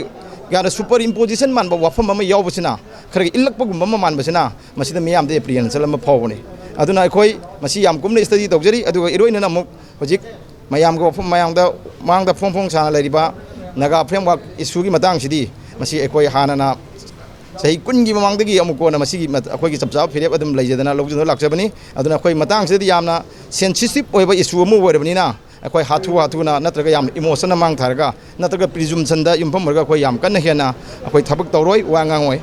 ꯀꯩ ꯍꯥꯏꯅꯤ, super imposition ꯃꯥꯟꯕ ꯋꯥꯐꯝ ꯑꯃ ꯌꯥꯎꯕꯁꯤꯅ, ꯈꯔꯒ ꯏꯜꯂꯛꯄꯒꯨꯝꯕ ꯑꯃ ꯃꯥꯟꯕꯁꯤꯅ ꯃꯁꯤꯗ ꯃꯤꯌꯥꯝꯗ apprehension ꯑꯃ ꯐꯥꯎꯕꯅꯤ꯫ ꯑꯗꯨꯅ ꯑꯩꯈꯣꯏ ꯃꯁꯤ ꯌꯥꯝ ꯀꯨꯞꯅ study ꯇꯧꯖꯔꯤ꯫ ꯑꯗꯨꯒ ꯏꯔꯣꯏꯅꯅ ꯑꯃꯨꯛ ꯍꯧꯖꯤꯛ ꯃꯌꯥꯝꯒꯤ ꯋꯥꯐꯝ, ꯃꯌꯥꯝꯗ ꯃꯥꯡꯗ ꯐꯣꯡ ꯐꯣꯡ ꯁꯥꯅ ꯂꯩꯔꯤꯕ ꯅꯥꯒꯥ framework issue ꯒꯤ ꯃꯇꯥꯡꯁꯤꯗꯤ ꯃꯁꯤ ꯑꯩꯈꯣꯏ ꯍꯥꯟꯅꯅ ꯆꯍꯤ ꯀꯨꯟꯒꯤ ꯃꯃꯥꯡꯗꯒꯤ ꯑꯃꯨꯛ ꯀꯣꯟꯅ ꯃꯁꯤꯒꯤ ꯃꯠ-, ꯑꯩꯈꯣꯏꯒꯤ ꯆꯞ ꯆꯥꯕ ꯐꯤꯔꯦꯞ ꯑꯗꯨꯝ ꯂꯩꯖꯗꯅ ꯂꯧꯖꯗꯨꯅ ꯂꯥꯛꯆꯕꯅꯤ꯫ ꯑꯗꯨꯅ ꯑꯩꯈꯣꯏ ꯃꯇꯥꯡꯁꯤꯗꯗꯤ ꯌꯥꯝꯅ sensitive ꯑꯣꯏꯕ issue ꯑꯃ ꯑꯣꯏꯔꯕꯅꯤꯅ ꯑꯩꯈꯣꯏ ꯍꯥꯊꯨ ꯍꯥꯊꯨꯅ ꯅꯠꯇ꯭ꯔꯒ ꯌꯥꯝꯅ emotion ꯅ ꯃꯥꯡ ꯊꯥꯔꯒ ꯅꯠꯇ꯭ꯔꯒ presumption ꯗ ꯌꯨꯝꯐꯝ ꯑꯣꯏꯔꯒ ꯑꯩꯈꯣꯏ ꯌꯥꯝ ꯀꯟꯅ ꯍꯦꯟꯅ ꯑꯩꯈꯣꯏ ꯊꯕꯛ ꯇꯧꯔꯣꯏ, ꯋꯥ ꯉꯥꯡꯉꯣꯏ꯫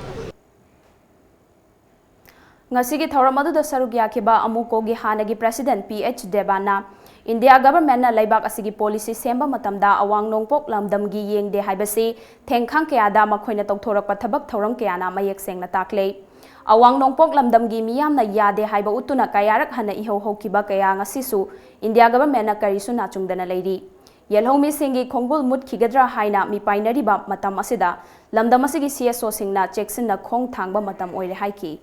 ꯉꯁꯤꯒꯤ ꯊꯧꯔꯝ ꯑꯗꯨꯗ ꯁꯔꯨꯛ ꯌꯥꯈꯤꯕ ꯑꯃꯨꯀꯣꯒꯤ ꯍꯥꯟꯅꯒꯤ ꯄ꯭ꯔꯦꯁꯤꯗꯦꯟꯠ ꯄꯤ ꯑꯩꯆ ꯗꯦꯕꯥꯟꯅ ꯏꯟꯗꯤꯌꯥ ꯒꯚꯔꯟꯃꯦꯟꯠꯅ ꯂꯩꯕꯥꯛ ꯑꯁꯤꯒꯤ ꯄꯣꯂꯤꯁꯤ ꯁꯦꯝꯕ ꯃꯇꯝꯗ ꯑꯋꯥꯡ ꯅꯣꯡꯄꯣꯛ ꯂꯝꯗꯝꯒꯤ ꯌꯦꯡꯗꯦ ꯍꯥꯏꯕꯁꯤ ꯊꯦꯡꯈꯥꯡ ꯀꯌꯥꯗ ꯃꯈꯣꯏꯅ ꯇꯧꯊꯣꯔꯛꯄ ꯊꯕꯛ ꯊꯧꯔꯝ ꯀꯌꯥꯅ ꯃꯌꯦꯛ ꯁꯦꯡꯅ ꯇꯥꯛꯂꯦ꯫ ꯑꯋꯥꯡ ꯅꯣꯡꯄꯣꯛ ꯂꯝꯗꯝꯒꯤ ꯃꯤꯌꯥꯝꯅ ꯌꯥꯗꯦ ꯍꯥꯏꯕ ꯎꯠꯇꯨꯅ ꯀꯌꯥꯔꯛ ꯍꯟꯅ ꯏꯍꯧ ꯍꯧꯈꯤꯕ ꯀꯌꯥ ꯉꯁꯤꯁꯨ ꯏꯟꯗꯤꯌꯥ ꯒꯚꯔꯟꯃꯦꯟꯠꯅ ꯀꯔꯤꯁꯨ ꯅꯥꯆꯨꯡꯗꯅ ꯂꯩꯔꯤ꯫ ꯌꯦꯜꯍꯧꯃꯤꯁꯤꯡꯒꯤ ꯈꯣꯡꯒꯨꯜ ꯃꯨꯠꯈꯤꯒꯗ꯭ꯔꯥ ꯍꯥꯏꯅ ꯃꯤꯄꯥꯏꯅꯔꯤꯕ ꯃꯇꯝ ꯑꯁꯤꯗ ꯂꯝꯗꯝ ꯑꯁꯤꯒꯤ ꯁꯤ ꯑꯦꯁ ꯑꯣꯁꯤꯡꯅ ꯆꯦꯛꯁꯤꯟꯅ ꯈꯣꯡ ꯊꯥꯡꯕ ꯃꯇꯝ ꯑꯣꯏꯔꯦ ꯍꯥꯏꯈꯤ꯫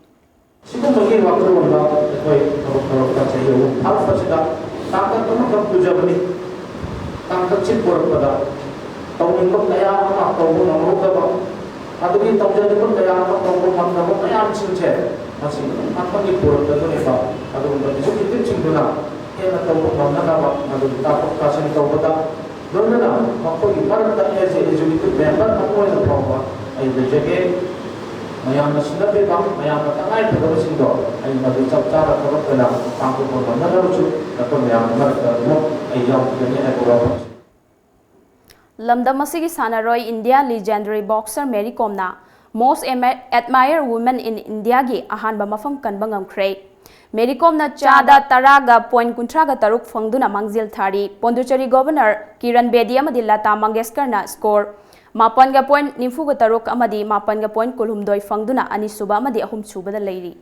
ꯁꯤꯒꯨꯝꯕꯒꯤ ꯋꯥꯈꯜꯂꯣꯟꯗ ꯑꯩꯈꯣꯏ ꯊꯕꯛ ꯊꯧꯔꯝ ꯇꯧꯖꯩ꯫ ꯊꯥꯡꯀꯠ ꯑꯃꯈꯛ ꯄꯨꯖꯕꯅꯤ꯫ ꯊꯥꯡꯀꯠꯁꯤ ꯄꯨꯔꯛꯄꯗ ꯇꯧꯅꯤꯡꯕ ꯀꯌꯥ ꯑꯃ ꯇꯧꯕ ꯉꯝꯍꯧꯗꯕ, ꯑꯗꯨꯒꯤ ꯇꯧꯖꯅꯤꯡꯕ ꯀꯌꯥ ꯑꯃ ꯇꯧꯕ ꯉꯝꯗꯕ ꯃꯌꯥꯝꯁꯤꯡꯁꯦ ꯃꯁꯤ ꯃꯊꯪꯒꯤ ꯄꯨꯔꯛꯀꯗꯣꯔꯤꯕ ꯑꯗꯨꯒꯨꯝꯕ executive-ꯁꯤꯡꯗꯨꯅ ꯍꯦꯟꯅ ꯇꯧꯕ ꯉꯝꯅꯅꯕ ꯃꯗꯨꯒꯤ ꯇꯥꯊꯣꯛ ꯇꯥꯁꯤꯟ ꯇꯧꯕꯗ, ꯂꯣꯏꯅꯅ ꯃꯈꯣꯏꯒꯤ ꯃꯔꯛꯇ as a executive member ꯑꯃ ꯑꯣꯏꯅ ꯐꯥꯎꯕ ꯑꯩ ꯂꯩꯖꯒꯦ꯫ ꯃꯌꯥꯝꯅ ꯁꯤꯟꯅꯕꯤꯕ, ꯃꯌꯥꯝꯅ ꯇꯉꯥꯏ ꯐꯗꯕꯁꯤꯡꯗꯣ ꯑꯩ ꯃꯗꯨ ꯆꯞ ꯆꯥꯅ ꯊꯕꯛ ꯑꯣꯏꯅ ꯄꯥꯡꯊꯣꯛꯄ ꯉꯝꯅꯅꯕꯁꯨ ꯅꯈꯣꯏ ꯃꯌꯥꯝꯒꯤ ꯃꯔꯛꯇ ꯑꯗꯨꯃꯛ ꯑꯩ ꯌꯥꯎꯈꯤꯒꯅꯤ ꯍꯥꯏꯕ ꯋꯥꯐꯝꯁꯤ꯫ ꯂꯝꯗꯝ ꯑꯁꯤꯒꯤ ꯁꯥꯟꯅꯔꯣꯏ ꯏꯟꯗꯤꯌꯥ legendary boxer ꯃꯦꯔꯤ ꯀꯣꯝꯅ Most Admi- Admired Woman in India-ꯒꯤ ꯑꯍꯥꯟꯕ ꯃꯐꯝ ꯀꯟꯕ ꯉꯝꯈ꯭ꯔꯦ꯫ ꯃꯦꯔꯤ ꯀꯣꯝꯅ ꯆꯥꯗ ꯇꯔꯥꯒ ꯄꯣꯏꯟ ꯀꯨꯟꯊ꯭ꯔꯥꯒ ꯇꯔꯨꯛ ꯐꯪꯗꯨꯅ ꯃꯥꯡꯖꯤꯜ ꯊꯥꯔꯤ꯫ ꯄꯣꯟꯗꯨꯆꯦꯔꯤ ꯒꯣꯚꯔꯅꯔ ꯀꯤꯔꯟ ꯕꯦꯗꯤ ꯑꯃꯗꯤ ꯂꯇꯥ ꯃꯪꯒꯦꯁꯀꯔꯅ score ꯃꯥꯄꯟꯒ ꯄꯣꯏꯟ ꯅꯤꯐꯨꯒ ꯇꯔꯨꯛ ꯑꯃꯗꯤ ꯃꯥꯄꯟꯒ ꯄꯣꯏꯟ ꯀꯨꯟꯍꯨꯝꯗꯣꯏ ꯐꯪꯗꯨꯅ ꯑꯅꯤꯁꯨꯕ ꯑꯃꯗꯤ ꯑꯍꯨꯝꯁꯨꯕꯗ ꯂꯩꯔꯤ꯫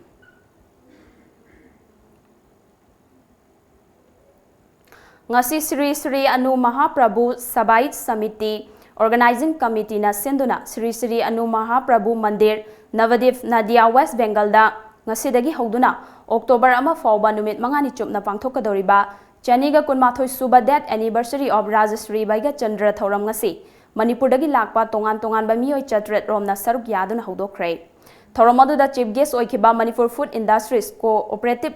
ꯉꯁꯤ ꯁ꯭ꯔꯤ ꯁ꯭ꯔꯤ ꯑꯅꯨ ꯃꯍꯥꯄ꯭ꯔꯚꯨ ꯁꯕꯥꯏꯠ ꯁꯃꯤꯇꯤ Organizing Committee-ꯅ ꯁꯤꯟꯗꯨꯅ ꯁ꯭ꯔꯤ ꯁ꯭ꯔꯤ ꯑꯅꯨ ꯃꯍꯥꯄ꯭ꯔꯚꯨ ꯃꯟꯗꯤꯔ, ꯅꯕꯗꯤꯞ, ꯅꯗꯤꯌꯥ, ꯋꯦꯁ ꯕꯦꯡꯒꯜꯗ ꯉꯁꯤꯗꯒꯤ ꯍꯧꯗꯨꯅ ꯑꯣꯛꯇꯣꯕꯔ ꯑꯃ ꯐꯥꯎꯕ ꯅꯨꯃꯤꯠ ꯃꯉꯥꯅꯤ ꯆꯨꯞꯅ ꯄꯥꯡꯊꯣꯛꯀꯗꯧꯔꯤꯕ ꯆꯅꯤꯒ ꯀꯨꯟꯃꯥꯊꯣꯏ ꯁꯨꯕ Death Anniversary of ꯔꯥꯖꯁ꯭ꯔꯤ ꯕꯩꯒꯆꯟꯗ꯭ꯔ ꯊꯧꯔꯝ ꯉꯁꯤ ꯃꯅꯤꯄꯨꯔꯗꯒꯤ ꯂꯥꯛꯄ ꯇꯣꯉꯥꯟ ꯇꯣꯉꯥꯟꯕ ꯃꯤꯑꯣꯏ ꯆꯥꯇ꯭ꯔꯦꯠ ꯔꯣꯝꯅ ꯁꯔꯨꯛ ꯌꯥꯗꯨꯅ ꯍꯧꯗꯣꯛꯈ꯭ꯔꯦ꯫ ꯊꯧꯔꯝ ꯑꯗꯨꯗ chief guest ꯑꯣꯏꯈꯤꯕ Manipur Food Industries Cooperative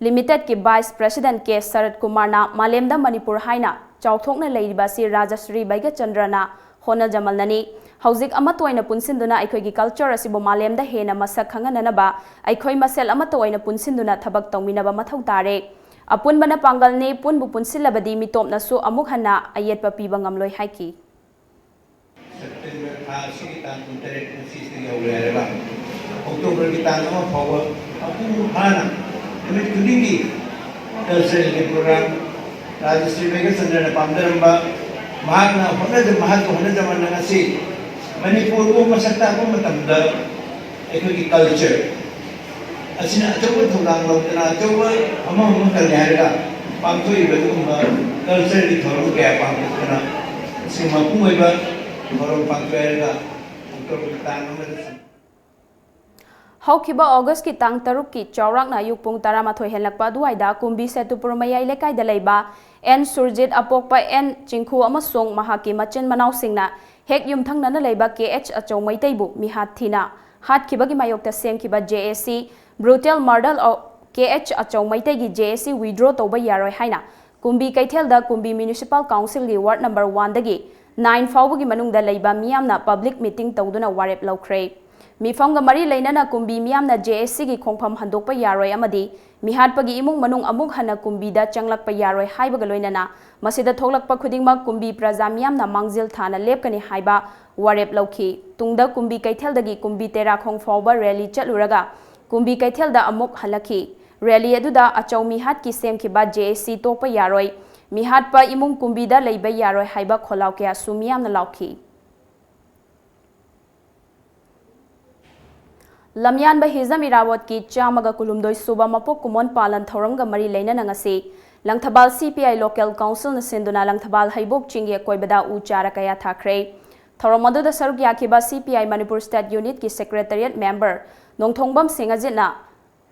Limited-ꯀꯤ Vice President ꯀꯦ ꯁꯔꯠ ꯀꯨꯃꯥꯔꯅ ꯃꯥꯂꯦꯝꯗ ꯃꯅꯤꯄꯨꯔ ꯍꯥꯏꯅ ꯆꯥꯎꯊꯣꯛꯅ ꯂꯩꯔꯤꯕ ꯑꯁꯤ ꯔꯥꯖꯁ꯭ꯔꯤ ꯕꯩꯒꯆꯟꯗ꯭ꯔꯅ ꯍꯣꯠꯅꯖꯃꯜꯅꯅꯤ꯫ ꯍꯧꯖꯤꯛ ꯑꯃꯠꯇ ꯑꯣꯏꯅ ꯄꯨꯟꯁꯤꯟꯗꯨꯅ ꯑꯩꯈꯣꯏꯒꯤ culture ꯑꯁꯤꯕꯨ ꯃꯥꯂꯦꯝꯗ ꯍꯦꯟꯅ ꯃꯁꯛ ꯈꯪꯍꯟꯅꯅꯕ ꯑꯩꯈꯣꯏ ꯃꯁꯦꯜ ꯑꯃꯠꯇ ꯑꯣꯏꯅ ꯄꯨꯟꯁꯤꯟꯗꯨꯅ ꯊꯕꯛ ꯇꯧꯃꯤꯟꯅꯕ ꯃꯊꯧ ꯇꯥꯔꯦ꯫ ꯑꯄꯨꯟꯕꯅ ꯄꯥꯡꯒꯜꯅꯤ, ꯄꯨꯟꯕꯨ ꯄꯨꯟꯁꯤꯜꯂꯕꯗꯤ ꯃꯤꯇꯣꯞꯅꯁꯨ ꯑꯃꯨꯛ ꯍꯟꯅ ꯑꯌꯦꯠꯄ ꯄꯤꯕ ꯉꯝꯂꯣꯏ ꯍꯥꯏꯈꯤ꯫ ꯁꯦꯞꯇꯦꯝꯕꯔ ꯊꯥ ꯑꯁꯤꯒꯤ ꯇꯥꯡ ꯀꯨꯟꯇꯔꯦꯠ ꯉꯁꯤꯗꯒꯤ ꯍꯧꯔꯦ ꯍꯥꯏꯔꯒ ꯑꯣꯛꯇꯣꯕꯔꯒꯤ ꯇꯥꯡ ꯑꯃ ꯐꯥꯎꯕ ꯃꯄꯨꯡ ꯐꯥꯅ ꯅꯨꯃꯤꯠ ꯈꯨꯗꯤꯡꯒꯤ cultural program ꯔꯥꯖꯁ꯭ꯔꯤ ꯃꯦꯘꯆꯟꯗ꯭ꯔꯅ ꯄꯥꯝꯖꯔꯝꯕ ꯃꯍꯥꯛꯅ ꯍꯣꯠꯅꯖ-, ꯃꯍꯥꯛꯀꯤ ꯍꯣꯠꯅꯖꯃꯟ ꯑꯁꯤ ꯃꯅꯤꯄꯨꯔꯕꯨ ꯃꯁꯛ ꯇꯥꯛꯄ ꯃꯇꯝꯗ ꯑꯩꯈꯣꯏꯒꯤ culture ꯑꯁꯤꯅ ꯑꯆꯧꯕ ꯊꯧꯗꯥꯡ ꯂꯧꯗꯅ ꯑꯆꯧꯕ ꯑꯃ ꯑꯃ ꯀꯜꯂꯦ ꯍꯥꯏꯔꯒ ꯄꯥꯡꯊꯣꯛꯏꯕ ꯑꯗꯨꯒꯨꯝꯕ culture-ꯒꯤ ꯊꯧꯔꯝ ꯀꯌꯥ ꯄꯥꯡꯊꯣꯛꯇꯅ ꯉꯁꯤ ꯃꯄꯨꯡ ꯑꯣꯏꯕ ꯊꯧꯔꯝ ꯄꯥꯡꯊꯣꯛꯑꯦ ꯍꯥꯏꯔꯒ ꯑꯣꯛꯇꯣꯕꯔꯒꯤ ꯇꯥꯡ ꯑꯃꯗ ꯍꯧꯈꯤꯕ ꯑꯣꯒꯁꯀꯤ ꯇꯥꯡ ꯇꯔꯨꯛꯀꯤ ꯆꯥꯎꯔꯥꯛꯅ ꯑꯌꯨꯛ ꯄꯨꯡ ꯇꯔꯥꯃꯥꯊꯣꯏ ꯍꯦꯜꯂꯛꯄ ꯑꯗꯨꯋꯥꯏꯗ ꯀꯨꯝꯕꯤ ꯁꯦꯇꯨꯄꯨꯔ ꯃꯌꯥꯏ ꯂꯩꯀꯥꯏꯗ ꯂꯩꯕ ꯑꯦꯟ ꯁꯨꯔꯖꯤꯠ ꯑꯄꯣꯛꯄ ꯑꯦꯟ ꯆꯤꯡꯈꯨ ꯑꯃꯁꯨꯡ ꯃꯍꯥꯛꯀꯤ ꯃꯆꯤꯟ ꯃꯅꯥꯎꯁꯤꯡꯅ ꯍꯦꯛ ꯌꯨꯝꯊꯪꯅꯅ ꯂꯩꯕ ꯀꯦ ꯑꯩꯆ ꯑꯆꯧ ꯃꯩꯇꯩꯕꯨ ꯃꯤꯍꯥꯠ ꯊꯤꯅ ꯍꯥꯠꯈꯤꯕꯒꯤ ꯃꯥꯌꯣꯛꯇ ꯁꯦꯝꯈꯤꯕ ꯖꯦ ꯑꯦ ꯁꯤ brutal murder of K H ꯑꯆꯧ ꯃꯩꯇꯩꯒꯤ ꯖꯦ ꯑꯦ ꯁꯤ withdraw ꯇꯧꯕ ꯌꯥꯔꯣꯏ ꯍꯥꯏꯅ ꯀꯨꯝꯕꯤ ꯀꯩꯊꯦꯜꯗ ꯀꯨꯝꯕꯤ municipal councilꯒꯤ ward number oneꯗꯒꯤ nine ꯐꯥꯎꯕꯒꯤ ꯃꯅꯨꯡꯗ ꯂꯩꯕ ꯃꯤꯌꯥꯝꯅ public meeting ꯇꯧꯗꯨꯅ ꯋꯥꯔꯦꯞ ꯂꯧꯈ꯭ꯔꯦ꯫ ꯃꯤꯐꯝꯒ ꯃꯔꯤ ꯂꯩꯅꯅ ꯀꯨꯝꯕꯤ ꯃꯤꯌꯥꯝꯅ ꯖꯦ ꯑꯦ ꯁꯤꯒꯤ ꯈꯣꯡꯐꯝ ꯍꯟꯗꯣꯛꯄ ꯌꯥꯔꯣꯏ ꯑꯃꯗꯤ ꯃꯤꯍꯥꯠꯄꯒꯤ ꯏꯃꯨꯡ ꯃꯅꯨꯡ ꯑꯃꯨꯛ ꯍꯟꯅ ꯀꯨꯝꯕꯤꯗ ꯆꯪꯂꯛꯄ ꯌꯥꯔꯣꯏ ꯍꯥꯏꯕꯒ ꯂꯣꯏꯅꯅ ꯃꯁꯤꯗ ꯊꯣꯛꯂꯛꯄ ꯈꯨꯗꯤꯡꯃꯛ ꯀꯨꯝꯕꯤ ꯄ꯭ꯔꯖꯥ ꯃꯤꯌꯥꯝꯅ ꯃꯥꯡꯖꯤꯜ ꯊꯥꯅ ꯂꯦꯞꯀꯅꯤ ꯍꯥꯏꯕ ꯋꯥꯔꯦꯞ ꯂꯧꯈꯤ꯫ ꯇꯨꯡꯗ ꯀꯨꯝꯕꯤ ꯀꯩꯊꯦꯜꯗꯒꯤ ꯀꯨꯝꯕꯤ ꯇꯦꯔꯥꯈꯣꯡ ꯐꯥꯎꯕ rally ꯆꯠꯂꯨꯔꯒ ꯀꯨꯝꯕꯤ ꯀꯩꯊꯦꯜꯗ ꯑꯃꯨꯛ ꯍꯜꯂꯛꯈꯤ꯫ Rally ꯑꯗꯨꯗ ꯑꯆꯧ ꯃꯤꯍꯥꯠꯀꯤ ꯁꯦꯝꯈꯤꯕ ꯖꯦ ꯑꯦ ꯁꯤ ꯇꯣꯛꯄ ꯌꯥꯔꯣꯏ, ꯃꯤꯍꯥꯠꯄ ꯏꯃꯨꯡ ꯀꯨꯝꯕꯤꯗ ꯂꯩꯕ ꯌꯥꯔꯣꯏ ꯍꯥꯏꯕ ꯈꯣꯜꯂꯥꯎ ꯀꯌꯥꯁꯨ ꯃꯤꯌꯥꯝꯅ ꯂꯥꯎꯈꯤ꯫ ꯂꯝꯌꯥꯟꯕ ꯍꯤꯖꯝ ꯏꯔꯥꯕꯣꯠꯀꯤ ꯆꯥꯝꯃꯒ ꯀꯨꯟꯍꯨꯝꯗꯣꯏ ꯁꯨꯕ ꯃꯄꯣꯛ ꯀꯨꯝꯑꯣꯟ ꯄꯥꯂꯟ ꯊꯧꯔꯝꯒ ꯃꯔꯤ ꯂꯩꯅꯅ ꯉꯁꯤ Langthabal C P I local councilꯅ ꯁꯤꯟꯗꯨꯅ ꯂꯪꯊꯕꯥꯜ ꯍꯩꯕꯣꯛ ꯆꯤꯡꯒꯤ ꯑꯀꯣꯏꯕꯗ ꯎ ꯆꯥꯔ ꯀꯌꯥ ꯊꯥꯈ꯭ꯔꯦ꯫ ꯊꯧꯔꯝ ꯑꯗꯨꯗ ꯁꯔꯨꯛ ꯌꯥꯈꯤꯕ C P I Manipur State Unitꯀꯤ Secretariat member ꯅꯣꯡꯊꯣꯡꯕꯝ ꯁꯤꯡꯍꯖꯤꯠꯅ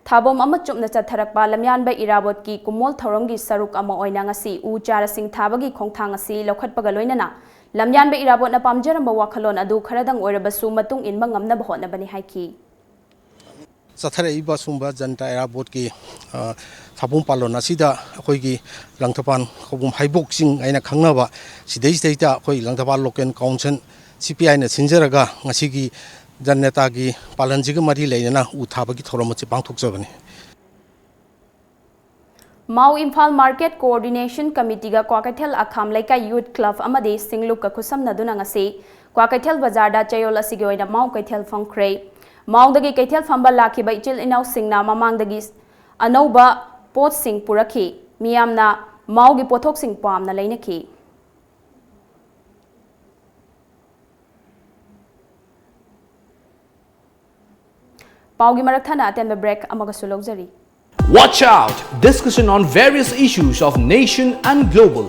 ꯊꯥꯕꯝ ꯑꯃ ꯆꯨꯞꯅ ꯆꯠꯊꯔꯛꯄ ꯂꯝꯌꯥꯟꯕ ꯏꯔꯥꯕꯣꯠꯀꯤ ꯀꯨꯝꯑꯣꯜ ꯊꯧꯔꯝꯒꯤ ꯁꯔꯨꯛ ꯑꯃ ꯑꯣꯏꯅ ꯉꯁꯤ ꯎ ꯆꯥꯔꯁꯤꯡ ꯊꯥꯕꯒꯤ ꯈꯣꯡꯊꯥꯡ ꯑꯁꯤ ꯂꯧꯈꯠꯄꯒ ꯂꯣꯏꯅꯅ ꯂꯝꯌꯥꯟꯕ ꯏꯔꯥꯕꯣꯠꯅ ꯄꯥꯝꯖꯔꯝꯕ ꯋꯥꯈꯜꯂꯣꯟ ꯑꯗꯨ ꯈꯔꯗꯪ ꯑꯣꯏꯔꯕꯁꯨ ꯃꯇꯨꯡ ꯏꯟꯕ ꯉꯝꯅꯕ ꯍꯣꯠꯅꯕꯅꯤ ꯍꯥꯏꯈꯤ꯫ ꯆꯠꯊꯔꯛꯏꯕ ꯁꯨꯝꯕ ꯖꯟꯇꯥ ꯏꯔꯥꯕꯣꯠꯀꯤ, ꯑ, ꯊꯥꯕꯨꯡ ꯄꯥꯂꯣꯟ ꯑꯁꯤꯗ ꯑꯩꯈꯣꯏꯒꯤ ꯂꯪꯊꯕꯥꯜ ꯈꯧꯕꯨꯝ ꯍꯩꯕꯣꯛ ꯆꯤꯡ ꯍꯥꯏꯅ ꯈꯪꯅꯕ ꯁꯤꯗꯩꯁꯤꯗꯩꯗ ꯑꯩꯈꯣꯏ Langthabal local council C P Iꯅ ꯁꯤꯟꯖꯔꯒ ꯉꯁꯤꯒꯤ ꯖꯟꯅꯦꯇꯥꯒꯤ ꯄꯥꯂꯟꯁꯤꯒ ꯃꯔꯤ ꯂꯩꯅꯅ ꯎ ꯊꯥꯕꯒꯤ ꯊꯧꯔꯝ ꯑꯁꯤ ꯄꯥꯡꯊꯣꯛꯆꯕꯅꯤ꯫ ꯃꯥꯎ ꯏꯝꯐꯥꯜ Market Coordination Committeeꯒ ꯀ꯭ꯋꯥꯀꯩꯊꯦꯜ ꯑꯈꯥꯝ ꯂꯩꯀꯥꯏ Youth Club ꯑꯃꯗꯤ ꯁꯤꯡꯂꯨꯞꯀ ꯈꯨꯠꯁꯝꯅꯗꯨꯅ ꯉꯁꯤ ꯀ꯭ꯋꯥꯀꯩꯊꯦꯜ ꯕꯖꯥꯔꯗ ꯆꯌꯣꯜ ꯑꯁꯤꯒꯤ ꯑꯣꯏꯅ ꯃꯥꯎ ꯀꯩꯊꯦꯜ ꯐꯝꯈ꯭ꯔꯦ꯫ ꯃꯥꯎꯗꯒꯤ ꯀꯩꯊꯦꯜ ꯐꯝꯕ ꯂꯥꯛꯈꯤꯕ ꯏꯆꯤꯜ ꯏꯅꯥꯎꯁꯤꯡꯅ ꯃꯃꯥꯡꯗꯒꯤ ꯑꯅꯧꯕ ꯄꯣꯠꯁꯤꯡ ꯄꯨꯔꯛꯈꯤ꯫ ꯃꯤꯌꯥꯝꯅ ꯃꯥꯎꯒꯤ ꯄꯣꯠꯊꯣꯛꯁꯤꯡ ꯄꯥꯝꯅ ꯂꯩꯅꯈꯤ꯫ ꯄꯥꯎꯒꯤ ꯃꯔꯛ ꯊꯠꯅ ꯑꯇꯦꯟꯕ break ꯑꯃꯒꯁꯨ ꯂꯧꯖꯔꯤ꯫ Watch out! Discussion on various issues of nation and global.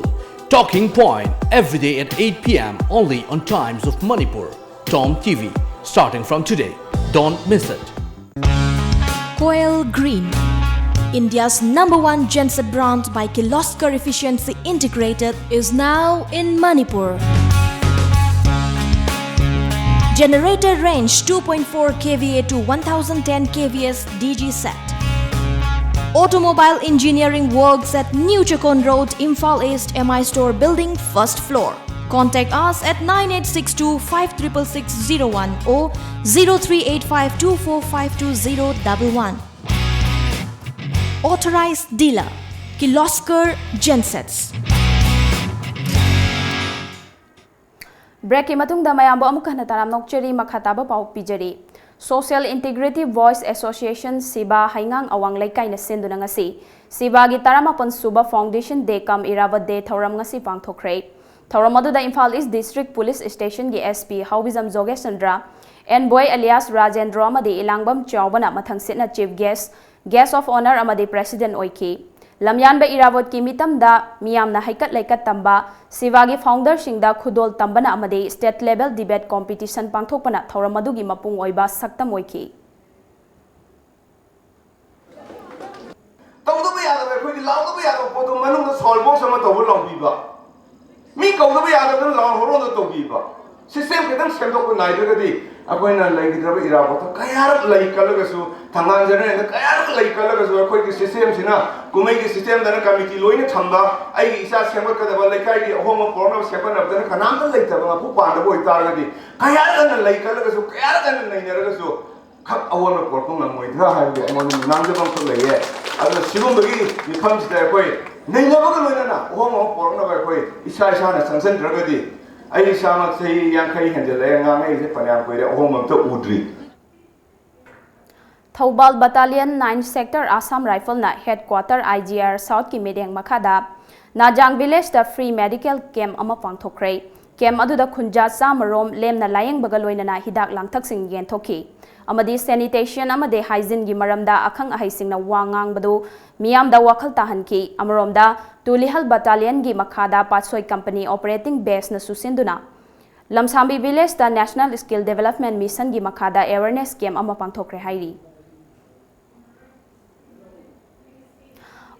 Talking Point, every day at eight p m, only on Times of Manipur, Tom T V. Starting from today, don't miss it. Koel Green, India's number one genset brand by Kirloskar Efficiency Integrated, is now in Manipur. Generator range two point four K V A to one thousand ten K V S D G set. Automobile engineering works at New Chakon Road, Imphal East, M I Store Building, first floor. Contact us at nine eight six two five triple six zero one or zero three eight five two four five two zero double one. Authorized dealer, Kirloskar Gensets. Breakꯀꯤ ꯃꯇꯨꯡꯗ ꯃꯌꯥꯝꯕꯨ ꯑꯃꯨꯛ ꯍꯟꯅ ꯇꯔꯥꯝꯅ ꯑꯣꯛꯆꯔꯤ꯫ ꯃꯈꯥ ꯇꯥꯕ ꯄꯥꯎ ꯄꯤꯖꯔꯤ꯫ Social Integrity Voice Association Shiva ꯍꯩꯉꯥꯡ ꯑꯋꯥꯡ ꯂꯩꯀꯥꯏꯅ ꯁꯤꯟꯗꯨꯅ ꯉꯁꯤ ꯁꯤꯕꯥꯒꯤ ꯇꯔꯥꯃꯥꯄꯟ ꯁꯨꯕ Foundation Day cum Irabot Day ꯊꯧꯔꯝ ꯉꯁꯤ ꯄꯥꯡꯊꯣꯛꯈ꯭ꯔꯦ꯫ ꯊꯧꯔꯝ ꯑꯗꯨꯗ Imphal East District Police Stationꯒꯤ S P ꯍꯥꯎꯕꯤꯖꯝ ꯖꯣꯒꯦꯁ Chandra, ꯑꯦꯟꯕꯣꯏ alias Rajendro ꯑꯃꯗꯤ ꯏꯂꯥꯡꯕꯝ ꯆꯥꯎꯕꯅ ꯃꯊꯪꯁꯤꯠꯅ Chief Guest, Guest of Honour ꯑꯃꯗꯤ President ꯑꯣꯏꯈꯤ꯫ ꯂꯝꯌꯥꯟꯕ ꯏꯔꯥꯕꯣꯠꯀꯤ ꯃꯤꯇꯝꯗ ꯃꯤꯌꯥꯝꯅ ꯍꯩꯀꯠ ꯂꯩꯀꯠ ꯇꯝꯕ, ꯁꯤꯕꯥꯒꯤ founderꯁꯤꯡꯗ ꯈꯨꯗꯣꯜ ꯇꯝꯕꯅ ꯑꯃꯗꯤ State Level Debate Competition ꯄꯥꯡꯊꯣꯛꯄꯅ ꯊꯧꯔꯝ ꯑꯗꯨꯒꯤ ꯃꯄꯨꯡ ꯑꯣꯏꯕ ꯁꯛꯇꯝ ꯑꯣꯏꯈꯤ꯫ ꯇꯧꯗꯕ ꯌꯥꯗꯕ, ꯑꯩꯈꯣꯏꯒꯤ ꯂꯥꯎꯗꯕ ꯌꯥꯗꯕ ꯄꯣꯠꯇꯣ ꯃꯅꯨꯡꯗ sound box ꯑꯃ ꯇꯧꯕ ꯂꯥꯎꯕꯤꯕ, ꯃꯤ ꯀꯧꯗꯕ ꯌꯥꯗꯕꯗꯨꯅ ꯂꯥꯎ ꯍꯧꯔꯣꯟꯗ ꯇꯧꯕꯤꯕ, system ꯈꯤꯇꯪ ꯁꯦꯝꯗꯣꯛꯄ ꯅꯥꯏꯗ꯭ꯔꯒꯗꯤ ꯑꯩꯈꯣꯏꯅ ꯂꯩꯈꯤꯗ꯭ꯔꯕ ꯏꯔꯥꯕꯣꯠꯇ ꯀꯌꯥꯔꯛ ꯂꯩ ꯀꯜꯂꯒꯁꯨ, ꯊꯪꯒꯥꯜ generalꯗ ꯀꯌꯥꯔꯛ ꯂꯩ ꯀꯜꯂꯒꯁꯨ ꯑꯩꯈꯣꯏꯒꯤ systemꯁꯤꯅ ꯀꯨꯝꯍꯩꯒꯤ systemꯗꯅ committee ꯂꯣꯏꯅ ꯊꯝꯕ, ꯑꯩꯒꯤ ꯏꯆꯥ ꯁꯦꯝꯒꯠꯀꯗꯕ, ꯂꯩꯀꯥꯏꯒꯤ ꯑꯍꯣꯡꯕ ꯄꯨꯔꯛꯅꯕ ꯁꯦꯝꯒꯠꯅꯕꯗꯅ ꯀꯅꯥꯝꯇ ꯂꯩꯇꯕ ꯃꯄꯨ ꯄꯥꯟꯗꯕ ꯑꯣꯏꯇꯥꯔꯒꯗꯤ ꯀꯌꯥꯔꯛ ꯍꯟꯅ ꯂꯩ ꯀꯜꯂꯒꯁꯨ, ꯀꯌꯥꯔꯛ ꯍꯟꯅ ꯅꯩꯅꯔꯒꯁꯨ ꯈꯛ ꯑꯑꯣꯟꯕ ꯄꯨꯔꯛꯄ ꯉꯝꯃꯣꯏꯗ꯭ꯔꯥ ꯍꯥꯏꯕꯒꯤ ꯑꯩꯉꯣꯟꯗ ꯉꯥꯡꯖꯕ ꯑꯃꯈꯛ ꯂꯩꯌꯦ꯫ ꯑꯗꯨꯅ ꯁꯤꯒꯨꯝꯕꯒꯤ ꯃꯤꯐꯝꯁꯤꯗ ꯑꯩꯈꯣꯏ ꯅꯩꯅꯕꯒ ꯂꯣꯏꯅꯅ ꯑꯍꯣꯡꯕ ꯑꯃ ꯄꯨꯔꯛꯅꯕ ꯑꯩꯈꯣꯏ ꯏꯁꯥ ꯏꯁꯥꯅ ꯆꯪꯁꯤꯟꯗ꯭ꯔꯒꯗꯤ, ꯑꯩ ꯏꯁꯥꯃꯛ ꯆꯍꯤ ꯌꯥꯡꯈꯩ ꯍꯦꯟꯖꯜꯂꯛꯑꯦ, ꯉꯥꯡꯉꯛꯏꯁꯦ ꯐꯅꯌꯥꯝ ꯀꯨꯏꯔꯦ, ꯑꯍꯣꯡꯕ ꯑꯝꯇ ꯎꯗ꯭ꯔꯤ꯫ Thoubal Battalion nine Sector Assam Rifleꯅ Headquarter I G R Southꯀꯤ ꯃꯤꯠꯌꯦꯡ ꯃꯈꯥꯗ ꯅꯥꯖꯥꯡ Villageꯇ free medical camp ꯑꯃ ꯄꯥꯡꯊꯣꯛꯈ꯭ꯔꯦ꯫ Camp ꯑꯗꯨꯗ ꯈꯨꯟꯖꯥ ꯆꯥꯝꯃ ꯔꯣꯝ ꯂꯦꯝꯅ ꯂꯥꯌꯦꯡꯕꯒ ꯂꯣꯏꯅꯅ ꯍꯤꯗꯥꯛ ꯂꯥꯡꯊꯛꯁꯤꯡ ꯌꯦꯟꯊꯣꯛꯈꯤ ꯑꯃꯗꯤ sanitation ꯑꯃꯗꯤ hygieneꯒꯤ ꯃꯔꯝꯗ ꯑꯈꯪ ꯑꯍꯩꯁꯤꯡꯅ ꯋꯥ ꯉꯥꯡꯕꯗꯨ ꯃꯤꯌꯥꯝꯗ ꯋꯥꯈꯜ ꯇꯥꯍꯟꯈꯤ꯫ ꯑꯃꯔꯣꯝꯗ ꯇꯨꯂꯤꯍꯜ Battalionꯒꯤ ꯃꯈꯥꯗ ꯄꯥꯠꯁꯣꯏ Company Operating Baseꯅꯁꯨ ꯁꯤꯟꯗꯨꯅ ꯂꯝꯁꯥꯝꯕꯤ ꯚꯤꯂꯦꯖꯇ National Skill Development Missionꯒꯤ ꯃꯈꯥꯗ awareness camp ꯑꯃ ꯄꯥꯡꯊꯣꯛꯈ꯭ꯔꯦ ꯍꯥꯏꯔꯤ꯫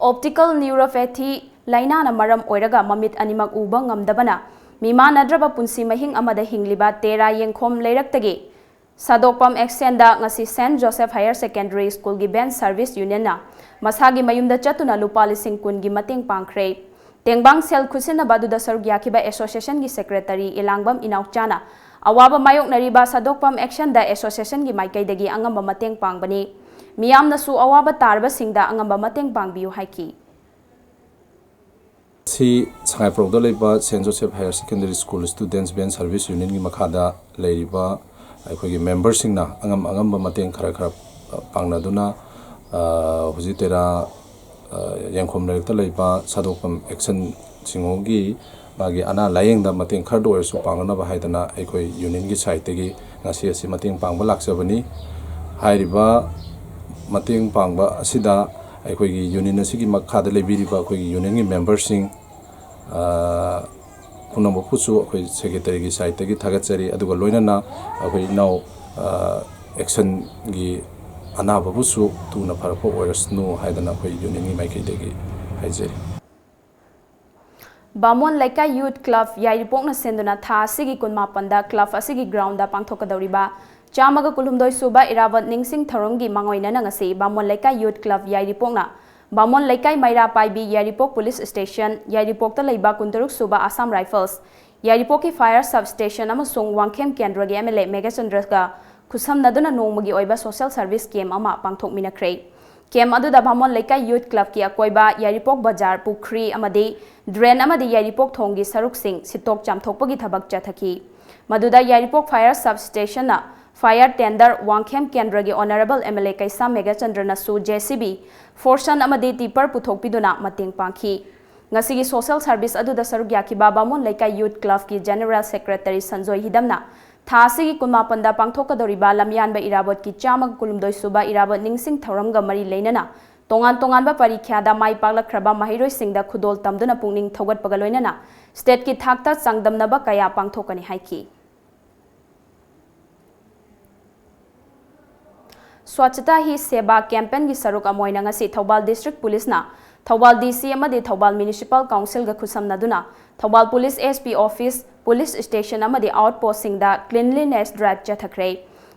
Optical neuropathy ꯂꯥꯏꯅꯥꯅ ꯃꯔꯝ ꯑꯣꯏꯔꯒ ꯃꯃꯤꯠ ꯑꯅꯤꯃꯛ ꯎꯕ ꯉꯝꯗꯕꯅ ꯃꯤꯃꯥꯟꯅꯗ꯭ꯔꯕ ꯄꯨꯟꯁꯤ ꯃꯍꯤꯡ ꯑꯃꯗ ꯍꯤꯡꯂꯤꯕ ꯇꯦꯔꯥ ꯌꯦꯡꯈꯣꯝ ꯂꯩꯔꯛꯇꯒꯤ ꯁꯥꯗꯣꯛꯄꯝ ꯑꯦꯛꯁꯦꯟꯗ ꯉꯁꯤ Saint Joseph Higher Secondary Schoolꯒꯤ Bench Service Unionꯅ ꯃꯁꯥꯒꯤ ꯃꯌꯨꯝꯗ ꯆꯠꯇꯨꯅ ꯂꯨꯄꯥ ꯂꯤꯁꯤꯡ ꯀꯨꯟꯒꯤ ꯃꯇꯦꯡ ꯄꯥꯡꯈ꯭ꯔꯦ꯫ ꯇꯦꯡꯕꯥꯡ ꯁꯦꯜ ꯈꯨꯠꯁꯤꯟꯅꯕ ꯑꯗꯨꯗ ꯁꯔꯨꯛ ꯌꯥꯈꯤꯕ associationꯒꯤ secretary ꯏꯂꯥꯡꯕꯝ ꯏꯅꯥꯎꯆꯥꯅ ꯑꯋꯥꯕ ꯃꯥꯌꯣꯛꯅꯔꯤꯕ ꯁꯥꯗꯣꯛꯄꯝ ꯑꯦꯛꯁꯦꯟꯗ associationꯒꯤ ꯃꯥꯏꯀꯩꯗꯒꯤ ꯑꯉꯝꯕ ꯃꯇꯦꯡ ꯄꯥꯡꯕꯅꯤ꯫ ꯃꯤꯌꯥꯝꯅꯁꯨ ꯑꯋꯥꯕ ꯇꯥꯔꯕꯁꯤꯡꯗ ꯑꯉꯝꯕ ꯃꯇꯦꯡ ꯄꯥꯡꯕꯤꯌꯨ ꯍꯥꯏꯈꯤ꯫ ꯁꯤ ꯁꯉꯥꯏꯄ꯭ꯔꯧꯗ ꯂꯩꯕ Saint Joseph Higher Secondary School Students Bench Service Unionꯒꯤ ꯃꯈꯥꯗ ꯂꯩꯔꯤꯕ ꯑꯩꯈꯣꯏꯒꯤ memberꯁꯤꯡꯅ ꯑꯉꯝ ꯑꯉꯝꯕ ꯃꯇꯦꯡ ꯈꯔ ꯈꯔ, ꯑ, ꯄꯥꯡꯅꯗꯨꯅ, ꯑ, ꯍꯧꯖꯤꯛ ꯇꯦꯔꯥ, ꯑ, ꯌꯦꯡꯈꯣꯝ ꯂꯩꯔꯛꯇ ꯂꯩꯕ ꯁꯥꯗꯣꯛꯄꯝ ꯑꯦꯛꯁꯟ ꯁꯤꯡꯍꯣꯒꯤ ꯃꯥꯒꯤ ꯑꯅꯥ ꯂꯥꯌꯦꯡꯗ ꯃꯇꯦꯡ ꯈꯔꯗ ꯑꯣꯏꯔꯁꯨ ꯄꯥꯡꯅꯅꯕ ꯍꯥꯏꯗꯅ ꯑꯩꯈꯣꯏ unionꯒꯤ sideꯇꯒꯤ ꯉꯁꯤ ꯑꯁꯤ ꯃꯇꯦꯡ ꯄꯥꯡꯕ ꯂꯥꯛꯆꯕꯅꯤ꯫ ꯍꯥꯏꯔꯤꯕ ꯃꯇꯦꯡ ꯄꯥꯡꯕ ꯑꯁꯤꯗ ꯑꯩꯈꯣꯏꯒꯤ union ꯑꯁꯤꯒꯤ ꯃꯈꯥꯗ ꯂꯩꯕꯤꯔꯤꯕ ꯑꯩꯈꯣꯏꯒꯤ unionꯒꯤ memberꯁꯤꯡ, ꯑ, ꯄꯨꯝꯅꯃꯛꯄꯨꯁꯨ ꯑꯩꯈꯣꯏ secretaryꯒꯤ sideꯇꯒꯤ ꯊꯥꯒꯠꯆꯔꯤ꯫ ꯑꯗꯨꯒ ꯂꯣꯏꯅꯅ ꯑꯩꯈꯣꯏ ꯏꯅꯥꯎ, ꯑ, ꯑꯦꯛꯁꯟꯒꯤ ꯑꯅꯥꯕꯕꯨꯁꯨ ꯊꯨꯅ ꯐꯔꯛꯄ ꯑꯣꯏꯔꯁꯅꯨ ꯍꯥꯏꯗꯅ ꯑꯩꯈꯣꯏ unionꯒꯤ ꯃꯥꯏꯀꯩꯗꯒꯤ ꯍꯥꯏꯖꯔꯤ꯫ ꯕꯥꯃꯣꯟ ꯂꯩꯀꯥꯏ Youth Club ꯌꯥꯏꯔꯤꯄꯣꯛꯅ ꯁꯤꯟꯗꯨꯅ ꯊꯥ ꯑꯁꯤꯒꯤ ꯀꯨꯟꯃꯥꯄꯟꯗ club ꯑꯁꯤꯒꯤ groundꯗ ꯄꯥꯡꯊꯣꯛꯀꯗꯧꯔꯤꯕ ꯆꯥꯝꯃꯒ ꯀꯨꯟꯍꯨꯝꯗꯣꯏ ꯁꯨꯕ ꯏꯔꯥꯕꯣꯠ ꯅꯤꯡꯁꯤꯡ ꯊꯧꯔꯝꯒꯤ ꯃꯥꯡꯑꯣꯏꯅꯅ ꯉꯁꯤ ꯕꯥꯃꯣꯟ ꯂꯩꯀꯥꯏ Youth Club ꯌꯥꯏꯔꯤꯄꯣꯛꯅ ꯕꯥꯃꯣꯟ ꯂꯩꯀꯥꯏ ꯃꯩꯔꯥ ꯄꯥꯏꯕꯤ ꯌꯥꯏꯔꯤꯄꯣꯛ police station, ꯌꯥꯏꯔꯤꯄꯣꯛꯇ ꯂꯩꯕ ꯀꯨꯟꯇꯔꯨꯛ ꯁꯨꯕ Assam Rifles, ꯌꯥꯏꯔꯤꯄꯣꯛꯀꯤ fire sub station ꯑꯃꯁꯨꯡ ꯋꯥꯡꯈꯦꯝ ꯀꯦꯟꯗ꯭ꯔꯒꯤ MLA ꯃꯦꯘꯆꯟꯗ꯭ꯔꯒ ꯈꯨꯠꯁꯝꯅꯗꯨꯅ ꯅꯣꯡꯃꯒꯤ ꯑꯣꯏꯕ social service camp ꯑꯃ ꯄꯥꯡꯊꯣꯛꯃꯤꯟꯅꯈ꯭ꯔꯦ꯫ Camp ꯑꯗꯨꯗ ꯕꯥꯃꯣꯟ ꯂꯩꯀꯥꯏ Youth Clubꯀꯤ ꯑꯀꯣꯏꯕ, ꯌꯥꯏꯔꯤꯄꯣꯛ ꯕꯖꯥꯔ, ꯄꯨꯈ꯭ꯔꯤ ꯑꯃꯗꯤ drain ꯑꯃꯗꯤ ꯌꯥꯏꯔꯤꯄꯣꯛ ꯊꯣꯡꯒꯤ ꯁꯔꯨꯛꯁꯤꯡ ꯁꯤꯠꯇꯣꯛ ꯆꯥꯝꯊꯣꯛꯄꯒꯤ ꯊꯕꯛ ꯆꯠꯊꯈꯤ꯫ ꯃꯗꯨꯗ ꯌꯥꯏꯔꯤꯄꯣꯛ fire sub stationꯅ fire tender, Wangkhem ꯀꯦꯟꯗ꯭ꯔꯒꯤ Honourable MLA ꯀꯩꯁꯥꯝ ꯃꯦꯘꯆꯟꯗ꯭ꯔꯅꯁꯨ JCB, forson ꯑꯃꯗꯤ tipper ꯄꯨꯊꯣꯛꯄꯤꯗꯨꯅ ꯃꯇꯦꯡ ꯄꯥꯡꯈꯤ꯫ ꯉꯁꯤꯒꯤ social service ꯑꯗꯨꯗ ꯁꯔꯨꯛ ꯌꯥꯈꯤꯕ ꯕꯥꯃꯣꯟ ꯂꯩꯀꯥꯏ Youth Clubꯀꯤ General Secretary ꯁꯟꯖꯣꯏ ꯍꯤꯗꯝꯅ ꯊꯥ ꯑꯁꯤꯒꯤ ꯀꯨꯟꯃꯥꯄꯟꯗ ꯄꯥꯡꯊꯣꯛꯀꯗꯧꯔꯤꯕ ꯂꯝꯌꯥꯟꯕ ꯏꯔꯥꯕꯣꯠꯀꯤ ꯆꯥꯝꯃꯒ ꯀꯨꯟꯍꯨꯝꯗꯣꯏ ꯁꯨꯕ ꯏꯔꯥꯕꯣꯠ ꯅꯤꯡꯁꯤꯡ ꯊꯧꯔꯝꯒ ꯃꯔꯤ ꯂꯩꯅꯅ ꯇꯣꯉꯥꯟ ꯇꯣꯉꯥꯟꯕ ꯄꯔꯤꯈ꯭ꯌꯥꯗ ꯃꯥꯏ ꯄꯥꯛꯂꯛꯈ꯭ꯔꯕ ꯃꯍꯩꯔꯣꯏꯁꯤꯡꯗ ꯈꯨꯗꯣꯜ ꯇꯝꯗꯨꯅ ꯄꯨꯛꯅꯤꯡ ꯊꯧꯒꯠꯄꯒ ꯂꯣꯏꯅꯅ stateꯀꯤ ꯊꯥꯛꯇ ꯆꯥꯡꯗꯝꯅꯕ ꯀꯌꯥ ꯄꯥꯡꯊꯣꯛꯀꯅꯤ ꯍꯥꯏꯈꯤ꯫ Swachhata Hi Seva campaignꯒꯤ ꯁꯔꯨꯛ ꯑꯃ ꯑꯣꯏꯅ ꯉꯁꯤ ꯊꯧꯕꯥꯜ District Policeꯅ ꯊꯧꯕꯥꯜ DC ꯑꯃꯗꯤ Thoubal Municipal Councilꯒ ꯈꯨꯠꯁꯝꯅꯗꯨꯅ Thoubal Police SP Office, Police Station ꯑꯃꯗꯤ Outpostꯁꯤꯡꯗ Cleanliness Drive ꯆꯠꯊꯈ꯭ꯔꯦ꯫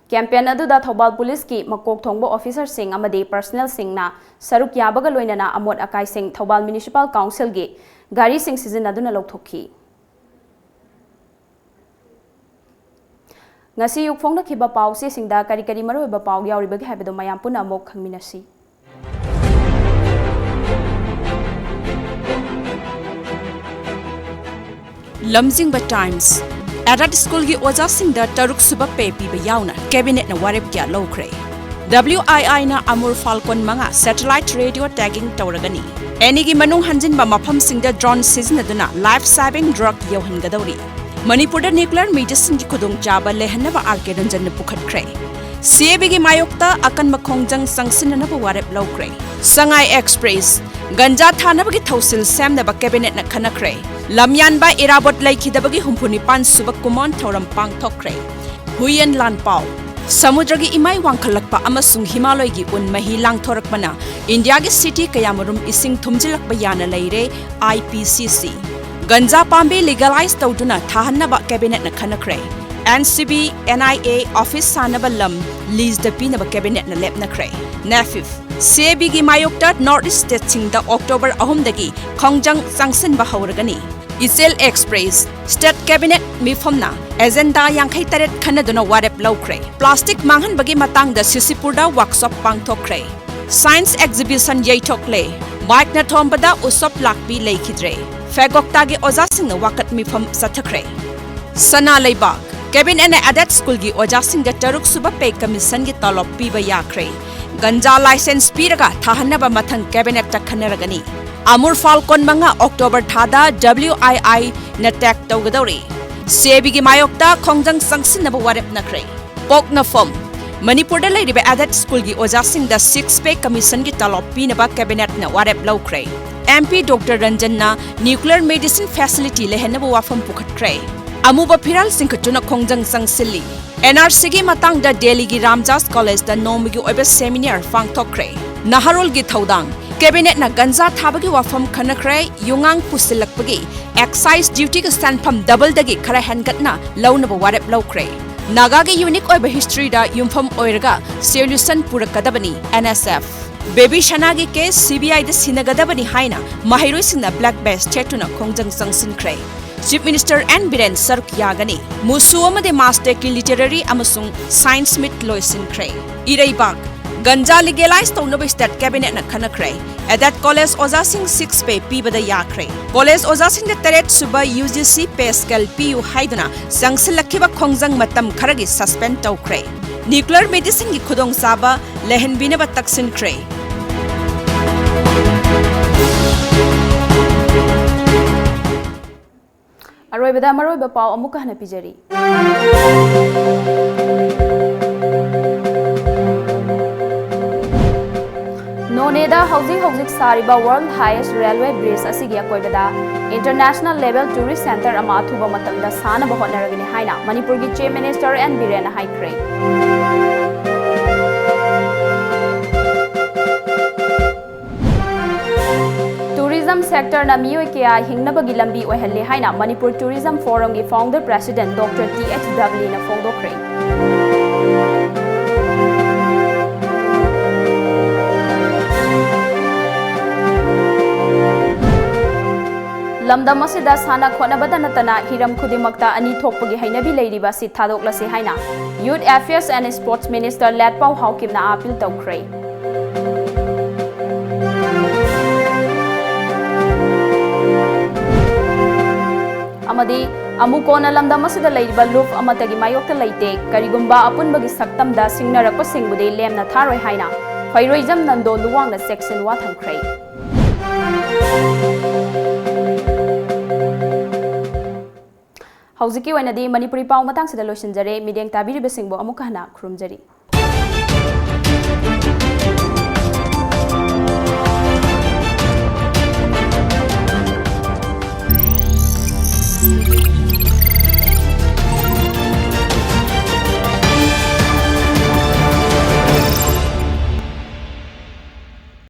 Campaign ꯑꯗꯨꯗ ꯊꯧꯕꯥꯜ Policeꯀꯤ ꯃꯀꯣꯛ ꯊꯣꯡꯕ officerꯁꯤꯡ ꯑꯃꯗꯤ personnelꯁꯤꯡꯅ ꯁꯔꯨꯛ ꯌꯥꯕꯒ ꯂꯣꯏꯅꯅ ꯑꯃꯣꯠ ꯑꯀꯥꯏꯁꯤꯡ ꯊꯧꯕꯥꯜ Municipal Councilꯒꯤ ꯒꯥꯔꯤꯁꯤꯡ ꯁꯤꯖꯤꯟꯅꯗꯨꯅ ꯂꯧꯊꯣꯛꯈꯤ꯫ ꯉꯁꯤ ꯑꯌꯨꯛ ꯐꯣꯡꯅꯈꯤꯕ ꯄꯥꯎ ꯆꯦꯁꯤꯡꯗ ꯀꯔꯤ ꯀꯔꯤ ꯃꯔꯨꯑꯣꯏꯕ ꯄꯥꯎ ꯌꯥꯎꯔꯤꯕꯒꯦ ꯍꯥꯏꯕꯗꯨ ꯃꯌꯥꯝ ꯄꯨꯟꯅ ꯑꯃꯨꯛ ꯈꯪꯃꯤꯟꯅꯁꯤ꯫ ꯂꯝꯖꯤꯡꯕ Times꯫ Aided Schoolꯒꯤ ꯑꯣꯖꯥꯁꯤꯡꯗ ꯇꯔꯨꯛ ꯁꯨꯕ pay ꯄꯤꯕ ꯌꯥꯎꯅ Cabinetꯅ ꯋꯥꯔꯦꯞ ꯀꯌꯥ ꯂꯧꯈ꯭ꯔꯦ? WIIꯅ Amur Falcon ꯃꯉꯥ satellite radio tagging ꯇꯧꯔꯒꯅꯤ꯫ ꯑꯦꯅꯤꯒꯤ ꯃꯅꯨꯡ ꯍꯟꯖꯤꯟꯕ ꯃꯐꯝꯁꯤꯡꯗ drone ꯁꯤꯖꯤꯟꯅꯗꯨꯅ life saving drug ꯌꯧꯍꯟꯒꯗꯧꯔꯤ꯫ ꯃꯅꯤꯄꯨꯔꯗ nuclear medicineꯒꯤ ꯈꯨꯗꯣꯡꯆꯥꯕ ꯂꯩꯍꯟꯅꯕ R.K. ꯔꯟꯖꯟꯅ ꯄꯨꯈꯠꯈ꯭ꯔꯦ꯫ CABꯒꯤ ꯃꯥꯌꯣꯛꯇ ꯑꯀꯟꯕ ꯈꯣꯡꯖꯪ ꯆꯪꯁꯤꯟꯅꯅꯕ ꯋꯥꯔꯦꯞ ꯂꯧꯈ꯭ꯔꯦ꯫ Sangai Express꯫ ꯒꯟꯖꯥ ꯊꯥꯅꯕꯒꯤ ꯊꯧꯁꯤꯜ ꯁꯦꯝꯅꯕ Cabinetꯅ ꯈꯟꯅꯈ꯭ꯔꯦ꯫ ꯂꯝꯌꯥꯟꯕ ꯏꯔꯥꯕꯣꯠ ꯂꯩꯈꯤꯗꯕꯒꯤ ꯍꯨꯝꯐꯨ ꯅꯤꯄꯥꯟ ꯁꯨꯕ ꯀꯨꯃꯣꯟ ꯊꯧꯔꯝ ꯄꯥꯡꯊꯣꯛꯈ꯭ꯔꯦ꯫ ꯍꯨꯏꯌꯦꯟ ꯂꯥꯟꯄꯥꯎ꯫ ꯁꯃꯨꯗ꯭ꯔꯒꯤ ꯏꯃꯥꯏ ꯋꯥꯡꯈꯠꯂꯛꯄ ꯑꯃꯁꯨꯡ ꯍꯤꯃꯥꯂꯣꯏꯒꯤ ꯎꯟ ꯃꯍꯤ ꯂꯥꯡꯊꯣꯔꯛꯄꯅ ꯏꯟꯗꯤꯌꯥꯒꯤ city ꯀꯌꯥꯃꯔꯨꯝ ꯏꯁꯤꯡ ꯊꯨꯝꯖꯤꯜꯂꯛꯄ ꯌꯥꯅ ꯂꯩꯔꯦ, IPCC꯫ ꯒꯟꯖꯥ ꯄꯥꯝꯕꯤ legalize ꯇꯧꯗꯨꯅ ꯊꯥꯍꯟꯅꯕ Cabinetꯅ ꯈꯟꯅꯈ꯭ꯔꯦ꯫ NCB, NIA office ꯁꯥꯅꯕ ꯂꯝ leaseꯗ ꯄꯤꯅꯕ Cabinetꯅ ꯂꯦꯞꯅꯈ꯭ꯔꯦ꯫ NAFIP꯫ CABꯒꯤ ꯃꯥꯌꯣꯛꯇ North East stateꯁꯤꯡꯗ October ꯑꯍꯨꯝꯗꯒꯤ ꯈꯣꯡꯖꯪ ꯆꯪꯁꯤꯟꯕ ꯍꯧꯔꯒꯅꯤ꯫ ꯏꯆꯦꯜ Express꯫ State Cabinet ꯃꯤꯐꯝꯅ agenda ꯌꯥꯡꯈꯩ ꯇꯔꯦꯠ ꯈꯟꯅꯗꯨꯅ ꯋꯥꯔꯦꯞ ꯂꯧꯈ꯭ꯔꯦ꯫ Plastic ꯃꯥꯡꯍꯟꯕꯒꯤ ꯃꯇꯥꯡꯗ ꯁꯤꯁꯤꯄꯨꯔꯗ workshop ꯄꯥꯡꯊꯣꯛꯈ꯭ꯔꯦ꯫ Science exhibition ꯌꯩꯊꯣꯛꯂꯦ꯫ Bikeꯅ ꯊꯣꯝꯕꯗ ꯎꯁꯣꯞ ꯂꯥꯛꯄꯤ ꯂꯩꯈꯤꯗ꯭ꯔꯦ꯫ ꯐꯦꯒꯣꯛꯇꯥꯒꯤ ꯑꯣꯖꯥꯁꯤꯡꯅ ꯋꯥꯀꯠ ꯃꯤꯐꯝ ꯆꯠꯊꯈ꯭ꯔꯦ꯫ ꯁꯅꯥ ꯂꯩꯕꯥꯛ꯫ Cabinetꯅ aided schoolꯒꯤ ꯑꯣꯖꯥꯁꯤꯡꯗ ꯇꯔꯨꯛ ꯁꯨꯕ pay commissionꯒꯤ ꯇꯣꯂꯣꯞ ꯄꯤꯕ ꯌꯥꯈ꯭ꯔꯦ꯫ ꯒꯟꯖꯥ license ꯄꯤꯔꯒ ꯊꯥꯍꯟꯅꯕ ꯃꯊꯪ Cabinetꯇ ꯈꯟꯅꯔꯒꯅꯤ꯫ Amur Falcon ꯃꯉꯥ October ꯊꯥꯗ WIIꯅ tag ꯇꯧꯒꯗꯧꯔꯤ꯫ CABꯒꯤ ꯃꯥꯌꯣꯛꯇ ꯈꯣꯡꯖꯪ ꯆꯪꯁꯤꯟꯅꯕ ꯋꯥꯔꯦꯞꯅꯈ꯭ꯔꯦ꯫ ꯄꯣꯛꯅꯐꯝ꯫ ꯃꯅꯤꯄꯨꯔꯗ ꯂꯩꯔꯤꯕ aided schoolꯒꯤ ꯑꯣꯖꯥꯁꯤꯡꯗ six pay commissionꯒꯤ ꯇꯂꯣꯞ ꯄꯤꯅꯕ cabinetꯅ ꯋꯥꯔꯦꯞ ꯂꯧꯈ꯭ꯔꯦ꯫ MP Doctor Ranjanꯅ nuclear medicine facility ꯂꯩꯍꯟꯅꯕ ꯋꯥꯐꯝ ꯄꯨꯈꯠꯈ꯭ꯔꯦ꯫ ꯑꯃꯨꯕ ꯐꯤꯔꯥꯜ ꯆꯤꯡꯈꯠꯇꯨꯅ ꯈꯣꯡꯖꯪ ꯆꯪꯁꯤꯜꯂꯤ꯫ NRCꯒꯤ ꯃꯇꯥꯡꯗ ꯗꯦꯜꯂꯤꯒꯤ ꯔꯥꯝꯖꯥꯁ ꯀꯣꯂꯦꯖꯇ ꯅꯣꯡꯃꯒꯤ ꯑꯣꯏꯕ seminar ꯄꯥꯡꯊꯣꯛꯈ꯭ꯔꯦ꯫ ꯅꯍꯥꯔꯣꯜꯒꯤ ꯊꯧꯗꯥꯡ꯫ cabinetꯅ ꯒꯟꯖꯥ ꯊꯥꯕꯒꯤ ꯋꯥꯐꯝ ꯈꯟꯅꯈ꯭ꯔꯦ꯫ ꯌꯨꯉꯥꯡ ꯄꯨꯁꯤꯜꯂꯛꯄꯒꯤ excise dutyꯒꯤ ꯁꯦꯟꯐꯝ doubleꯗꯒꯤ ꯈꯔ ꯍꯦꯟꯒꯠꯅ ꯂꯧꯅꯕ ꯋꯥꯔꯦꯞ ꯂꯧꯈ꯭ꯔꯦ꯫ ꯅꯥꯒꯥꯒꯤ unique ꯑꯣꯏꯕ historyꯗ ꯌꯨꯝꯐꯝ ꯑꯣꯏꯔꯒ solution ꯄꯨꯔꯛꯀꯗꯕꯅꯤ, NSF꯫ ꯕꯦꯕꯤ ꯁꯅꯥꯒꯤ case CBIꯗ ꯁꯤꯟꯅꯒꯗꯕꯅꯤ ꯍꯥꯏꯅ ꯃꯍꯩꯔꯣꯏꯁꯤꯡꯅ black badge ꯊꯦꯠꯇꯨꯅ ꯈꯣꯡꯖꯪ ꯆꯪꯁꯤꯟꯈ꯭ꯔꯦ꯫ Chief Minister N Biren ꯁꯔꯨꯛ ꯌꯥꯒꯅꯤ꯫ ꯃꯨꯁꯨ ꯑꯃꯗꯤ MASTECꯀꯤ literary ꯑꯃꯁꯨꯡ science meet ꯂꯣꯏꯁꯤꯟꯈ꯭ꯔꯦ꯫ ꯏꯔꯩꯕꯥꯛ꯫ ꯒꯟꯖꯥ legalize ꯇꯧꯅꯕ state cabinetꯅ ꯈꯟꯅꯈ꯭ꯔꯦ꯫ Aided college ꯑꯣꯖꯥꯁꯤꯡ six pay ꯄꯤꯕꯗ ꯌꯥꯈ꯭ꯔꯦ꯫ college ꯑꯣꯖꯥꯁꯤꯡꯗ ꯇꯔꯦꯠ ꯁꯨꯕ UGC pay scale ꯄꯤꯌꯨ ꯍꯥꯏꯗꯨꯅ ꯆꯪꯁꯤꯜꯂꯛꯈꯤꯕ ꯈꯣꯡꯖꯪ ꯃꯇꯝ ꯈꯔꯒꯤ suspend ꯇꯧꯈ꯭ꯔꯦ꯫ nuclear medicineꯒꯤ ꯈꯨꯗꯣꯡꯆꯥꯕ ꯂꯩꯍꯟꯕꯤꯅꯕ ꯇꯛꯁꯤꯟꯈ꯭ꯔꯦ꯫ ꯑꯔꯣꯏꯕꯗ ꯃꯔꯨꯑꯣꯏꯕ ꯄꯥꯎ ꯑꯃꯨꯛꯀ ꯍꯟꯅ ꯄꯤꯖꯔꯤ꯫ ꯅꯣꯅꯦꯗ ꯍꯧꯖꯤꯛ ꯍꯧꯖꯤꯛ ꯁꯥꯔꯤꯕ world highest railway bridge ꯑꯁꯤꯒꯤ ꯑꯀꯣꯏꯕꯗ international level tourist center ꯑꯃ ꯑꯊꯨꯕ ꯃꯇꯝꯗ ꯁꯥꯅꯕ ꯍꯣꯠꯅꯔꯒꯅꯤ ꯍꯥꯏꯅ ꯃꯅꯤꯄꯨꯔꯒꯤ Chief Minister N ꯕꯤꯔꯦꯟꯅ ꯍꯥꯏꯈ꯭ꯔꯦ꯫ Tourism sectorꯅ ꯃꯤꯑꯣꯏ ꯀꯌꯥ ꯍꯤꯡꯅꯕꯒꯤ ꯂꯝꯕꯤ ꯑꯣꯏꯍꯜꯂꯤ ꯍꯥꯏꯅ ꯃꯅꯤꯄꯨꯔ Tourism Forumꯒꯤ founder president Doctor T H Dubbleyꯅ ꯐꯣꯡꯗꯣꯛꯈ꯭ꯔꯦ꯫ ꯂꯝꯗꯝ ꯑꯁꯤꯗ ꯁꯥꯟꯅ ꯈꯣꯠꯅꯕꯗ ꯅꯠꯇꯅ ꯍꯤꯔꯝ ꯈꯨꯗꯤꯡꯃꯛꯇ ꯑꯅꯤ ꯊꯣꯛꯄꯒꯤ ꯍꯩꯅꯕꯤ ꯂꯩꯔꯤꯕ ꯑꯁꯤ ꯊꯥꯗꯣꯛꯂꯁꯤ ꯍꯥꯏꯅ Youth Affairs and Sports Minister ꯂꯦꯠꯄꯥꯎ ꯍꯥꯎꯀꯤꯞꯅ appeal ꯇꯧꯈ꯭ꯔꯦ꯫ ꯑꯃꯗꯤ ꯑꯃꯨꯛ ꯀꯣꯟꯅ ꯂꯝꯗꯝ ꯑꯁꯤꯗ ꯂꯩꯔꯤꯕ ꯂꯨꯞ ꯑꯃꯠꯇꯒꯤ ꯃꯥꯌꯣꯛꯇ ꯂꯩꯇꯦ, ꯀꯔꯤꯒꯨꯝꯕ ꯑꯄꯨꯟꯕꯒꯤ ꯁꯛꯇꯝꯗ ꯁꯤꯡꯅꯔꯛꯄꯁꯤꯡꯕꯨꯗꯤ ꯂꯦꯝꯅ ꯊꯥꯔꯣꯏ ꯍꯥꯏꯅ ꯈ꯭ꯋꯥꯏꯔꯣꯏꯖꯝ ꯅꯟꯗꯣ ꯂꯨꯋꯥꯡꯅ ꯆꯦꯛꯁꯤꯟ ꯋꯥ ꯊꯝꯈ꯭ꯔꯦ꯫ ꯍꯧꯖꯤꯛꯀꯤ ꯑꯣꯏꯅꯗꯤ ꯃꯅꯤꯄꯨꯔꯤ ꯄꯥꯎ ꯃꯇꯥꯡꯁꯤꯗ ꯂꯣꯏꯁꯤꯟꯖꯔꯦ꯫ ꯃꯤꯠꯌꯦꯡ ꯇꯥꯕꯤꯔꯤꯕꯁꯤꯡꯕꯨ ꯑꯃꯨꯛꯀ ꯍꯟꯅ ꯈꯨꯔꯨꯝꯖꯔꯤ꯫